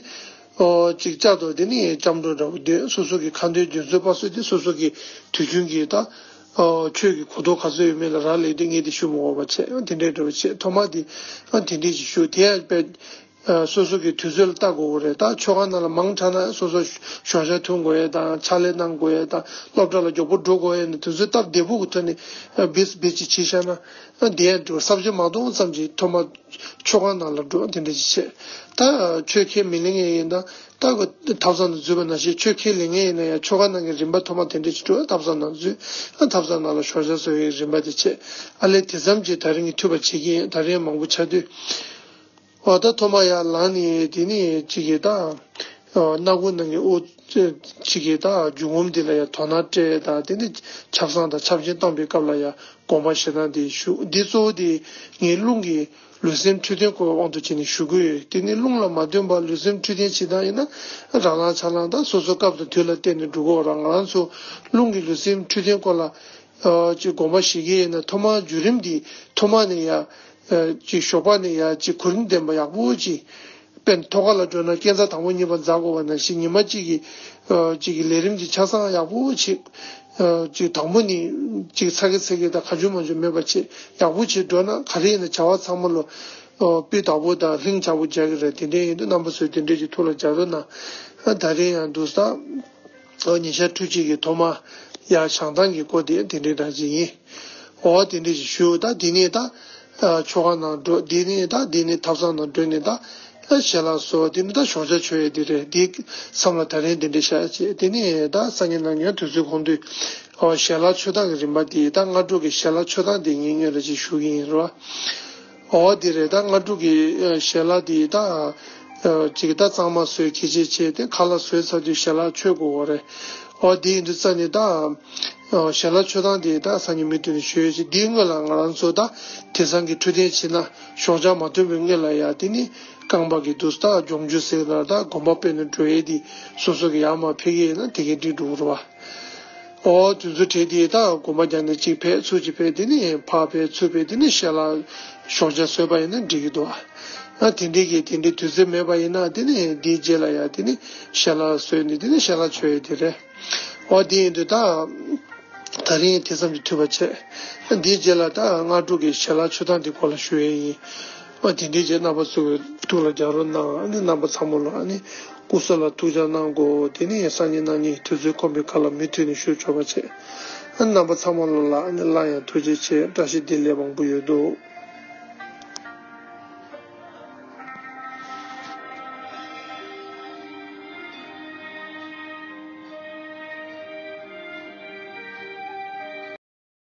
ཨོ་གཅིག་བཅའ་དོ་དེ་ནི་སྐྱབས་འགྲོ་འདྲ་བོ་འདོན། སོ་སོ་གི་ཁ་འདོན་རྒྱུན་སྲོལ་པ་སོ་དེ་སོ་སོ་གི་དུས་རྒྱུན་གྱི་ད། ཨོ་ཆོས་ཀྱི་གོ་རྟོགས་ག་ཚོད་ཡོད་མེད་ལ་རག་ལས་དུས་ངས་དེ་ཞུ་མི་དགོས་པ་བྱས། དེ་འདྲའི་འདྲ་བོ་བྱས། ཐོག་མ་དེ་ཨ་དེ་འདྲའི་ཞིག་ཞུ། དེ་ཡང་དཔེ་ཨ་སོ་སོ་གི་དུས་ཚོད་ལ་ལྟ་དགོས་པ་རེད། ད་མཆོད་ཁང་ནང་ལ་མང་དྲགས་ན་སོ་སོ་ཞོགས་ཇ་འཐུང་དགོས་ཡས་དང་ཕྱག་ལས་གནང་དགོས་ཡས་དང་སློབ་གྲྭ་ལ་མགྱོགས་པོ་འགྲོ་དགོས་ཡས་ནི་དུས་ཚོད་སྟབས་བདེ་པོ་གི་ཐོག་ནས་ཨ་བིས་བིས་ཅིག་བྱས་བཞག་ན་ཨ་དེ་ཡང་འགྲོ་ས་བཅད་མ་གཏོང་ཙམ་གྱིས་ཐོག་མ། མཆོད་ཁང་ནང་ལ་འགྲོ་དེ་འདྲ་ཞིག་བྱེད། ད་ཆོས་ཁས་མི་ལེན་མཁན་ཡིན་ན་ད་གོ་ཐབ་ཚང་དུ་འཛུལ་བ་ནང་བཞིན་ཆོས་ཁས་ལེན་མཁན་ཡིན་ན་ཡང་མཆོད་ཁང་ནང་གི་རིམ་པ་ཐོག་མ་དེ་འདྲ་ཞིག་འགྲོ། ཐབ་ཚང་ནང་འཛུལ། ཨ་ཐབ་ཚང་ནང་ལ་ཞོགས་ཇ་བཟོ་བའི་རིམ་པ་དེ་བྱེད། ཨ་ལས་དེ་ཙམ་གྱིས་ད་རིང་གི་ཐུབ་པ་བྱེད་ཀྱི་ཡིན། ད་རིང་མང་པོ་ཆགས་དུས། འོ་ད་ཐོག་མ་ཡར་ལངས་ནས་དེ་ནས་གཅིག་གིས་ད་སྣ་ཁུང་ནང་གི་དབུགས་གཅིག་གིས་ད་རྒྱུ་ངོམ་འདི་ལ་ཡང་དོ་སྣང་སྤྲད་དང་དེ་ནས་ཆབ་གསང་དང་ཆབ་ཆེན་བཏང་པའི་སྐབས་ལ་ཡང་དགོངས་པ་བཞེས་སྟངས་དེ་ཞུ། འདི་གཙོ་བོ་དེ་ངའི་རླུང་གི་ལུས་སེམས་འཕྲོད་བསྟེན་སྐོར་དབང་དུ་བྱས་ནས་ཞུ་གི་ཡོད། དེ་ནི་རླུང་ལ་མ་བརྟེན་པར་ལུས་སེམས་འཕྲོད་བསྟེན་བྱེད་སྟངས་ཡིན་ན་རང་ལངས་ཆ་ལངས་དང་སོ་སོ་སྐབས་དང་དུས་ལ་བརྟེན་ནས་འགྲོ་གི་ཡོད་རེད། ང་རང་ཚོ་རླུང་གི་ལུས་སེམས་འཕྲོད་བསྟེན་སྐོར་ལ་ཨ་ཅིག་དགོངས་པ་བཞེས་ཀྱི་ཡིན་ན་ཐོག་མར་བརྒྱུད་རིམ་འདི་ཐོག་མ་ནས་ཡ་ཨ་ཅིག་ཞོགས་པ་ནས་ཡ་ཅིག་གོ་རིམ་ལྡན་པ་ཡག་པོ་ཅིག་དཔེར་ན་ཐོག་ཁ་ལ་འགྲོ་ན་སྐས་འཛེག་དང་པོ་གཉིས་པ་འཛེག་དགོས་པ་ནང་བཞིན་ཉི་མ་གཅིག་གི་ཨ་གཅིག་གི་ལས་རིམ་གྱི་ཆ་ཚང་ཡག་པོ་བྱེད། ཨ་གཅིག་དང་པོ་ནི་གཅིག་ཚ་གི་ཚ་གི་དང་གང་བྱུང་མང་བྱུང་མེད་པ་བྱེད། ཡག་པོ་བྱེད་འགྲོ་ན་ག་རེ་ཡིན་ན་བྱ་བ་ཚང་མ་ལོ་ སྤུས་དག་པོ་དང་ལྷིང་འཇགས་པོ་རྒྱག་གི་རེད། དེ་འདྲ་ཡིན་དུས་རྣམ་པ་ཚོས་དེ་འདྲ་ཅིག་ཐུགས་ལ་འཇགས་རོགས་གནང་། ད་རེས་ཡང་འདུག་ས། ཉིན་ཞག་ཕྲུགས་གཅིག་གི་ཐོག་མ་ཡར་བྱང་ཐང་གི་སྐོར་དེ་དེ་འདྲའི་འདྲ་ཅིག་ཡིན། འོ་དེ་འདྲ་ཞིག་ཞུ། ད་དེ་ནས་ད་ཆོ་ག་ནང་འགྲོ། དེ་ནས་ད་དེ་ནས་ཐབ་ཚང་ནང་འགྲོ་ནས་ད་ཞལ་ལག་བཟོ། དེ་ནས་ད་ཞོགས་ཇ་མཆོད་ཡས་དེ་རེད། དེ་མཚམས་ལ་ད་རིང་དེ་འདྲ་བཞག་བྱས། དེ་ནས་ད་སང་ཉིན་གནངས་ཉིན་དུས་ཚོད་ཁོམ་དུས་ཞལ་ལག་མཆོད་སྟངས་ཀྱི་རིམ་པ་དེ། ད་སྔ་དྲོ་གི་ཞལ་ལག་མཆོད་སྟངས་དེ་ངས་སྔོན་ལ་ཅིག་ཞུ་གི་ཡིན་རོ། འོ་དེ་རེད། ད་སྔ་དྲོ་གི་ཞལ་ལག་དེ་ད་ཅིག་ད་གཙང་མ་བཟོས། ཁེ་ཆེ་བྱས་ཏེ་ཁ་ལག་བཟོས་ཚར་དུས་ཞལ་ལག་མཆོད་དགོས་པ་རེད། འོ་དེ་ཡིན་དུས་རྩ་ནས་ད་ཞལ་ལག་མཆོད་སྟངས་དེ་ད་སང་ཉིན་མུ་མཐུད་ནས་ཞུ་ཡས་ཅིག་དེའི་སྔོན་ལ་ང་རང་ཚོ་ད་དེང་སང་གི་འཕྲོད་བསྟེན་བྱས་ན་ཞོགས་ཇ་མ་འཐུང་བའི་སྔོན་ལ་ཡ་དེ་ནི་རྐང་པ་གི་འདུག་ད་སྦྱོང་རྒྱུ་ཟེར་ན་ད་གོམ་པ་སྤོས་ནས་འགྲོ་ཡས་དེ་སོ་སོ་གི་ཡར་མར་ཕེབས་ཀྱི་ཡིན་ན་དེ་གས་འགྲིག་འགྲོ་གི་རེད་བ། འོ་དུས་ཚོད་བྲལ་དེ་ད་གོམ་པ་རྒྱག་ནས་གཅིག་ཕེབས་ཚུར་གཅིག་ཕེབས། དེ་ནས་ཕར་ཕེབས་ཚུར་ཕེབས། དེ་ནས་ཞལ་ལག་ཞོགས་ཇ་བཟོས་པ་ཡིན་ན་འགྲིག་གི་འདུག་ཨ། དེ་འདྲའི་གི་དེ་འདྲའི་དུས་ཚོད་མེད་པ་ཡིན་ན་དེ་ནས་དེའི་རྗེས་ལ་ཡ་དེ་ནས་ཞལ་ལག་བཟོས་ནས་དེ་ནས་ཞལ་ལག་མཆོད་ཡས་དེ་རེད། འོ་དེ་ཡིན་དུས་ད་ད་རིང་དེ་ཙམ་གྱིས་འཐུས་པ་བྱས། དེའི་རྗེས་ལ་ད་སྔ་དྲོ་གི་ཞལ་ལག་མཆོད་སྟངས་དེ་སྐོར་ལ་ཞུ་ཡས་ཡིན། འོ་དེ་འདྲའི་རྗེས་རྣམ་པ་ཚོས་ཐུགས་ལ་འཇགས་རོགས་གནང་། ཨ་ནི་རྣམ་པ་ཚང་མ་ལ་ཨ་ནི་སྐུ་གཟུགས་ལ་ཐུགས་ཅག་གནང་དགོས། དེ་ནས་སང་ཉིན་གནངས་ཉིན་དུས་ཚོད་ཁོམ་པའི་ཁ་ལ་མུ་མཐུད་ནས་ཞུ་ཆོག་པ་བྱས། ཨ་ནི་རྣམ་པ་ཚང་མ་ལ་ཨ་ནི་སླར་ཡང་ཐུགས་རྗེ་ཆེ། བཀྲ་ཤིས་བདེ་ལེགས་མང་པོ་ཡོད་དོ།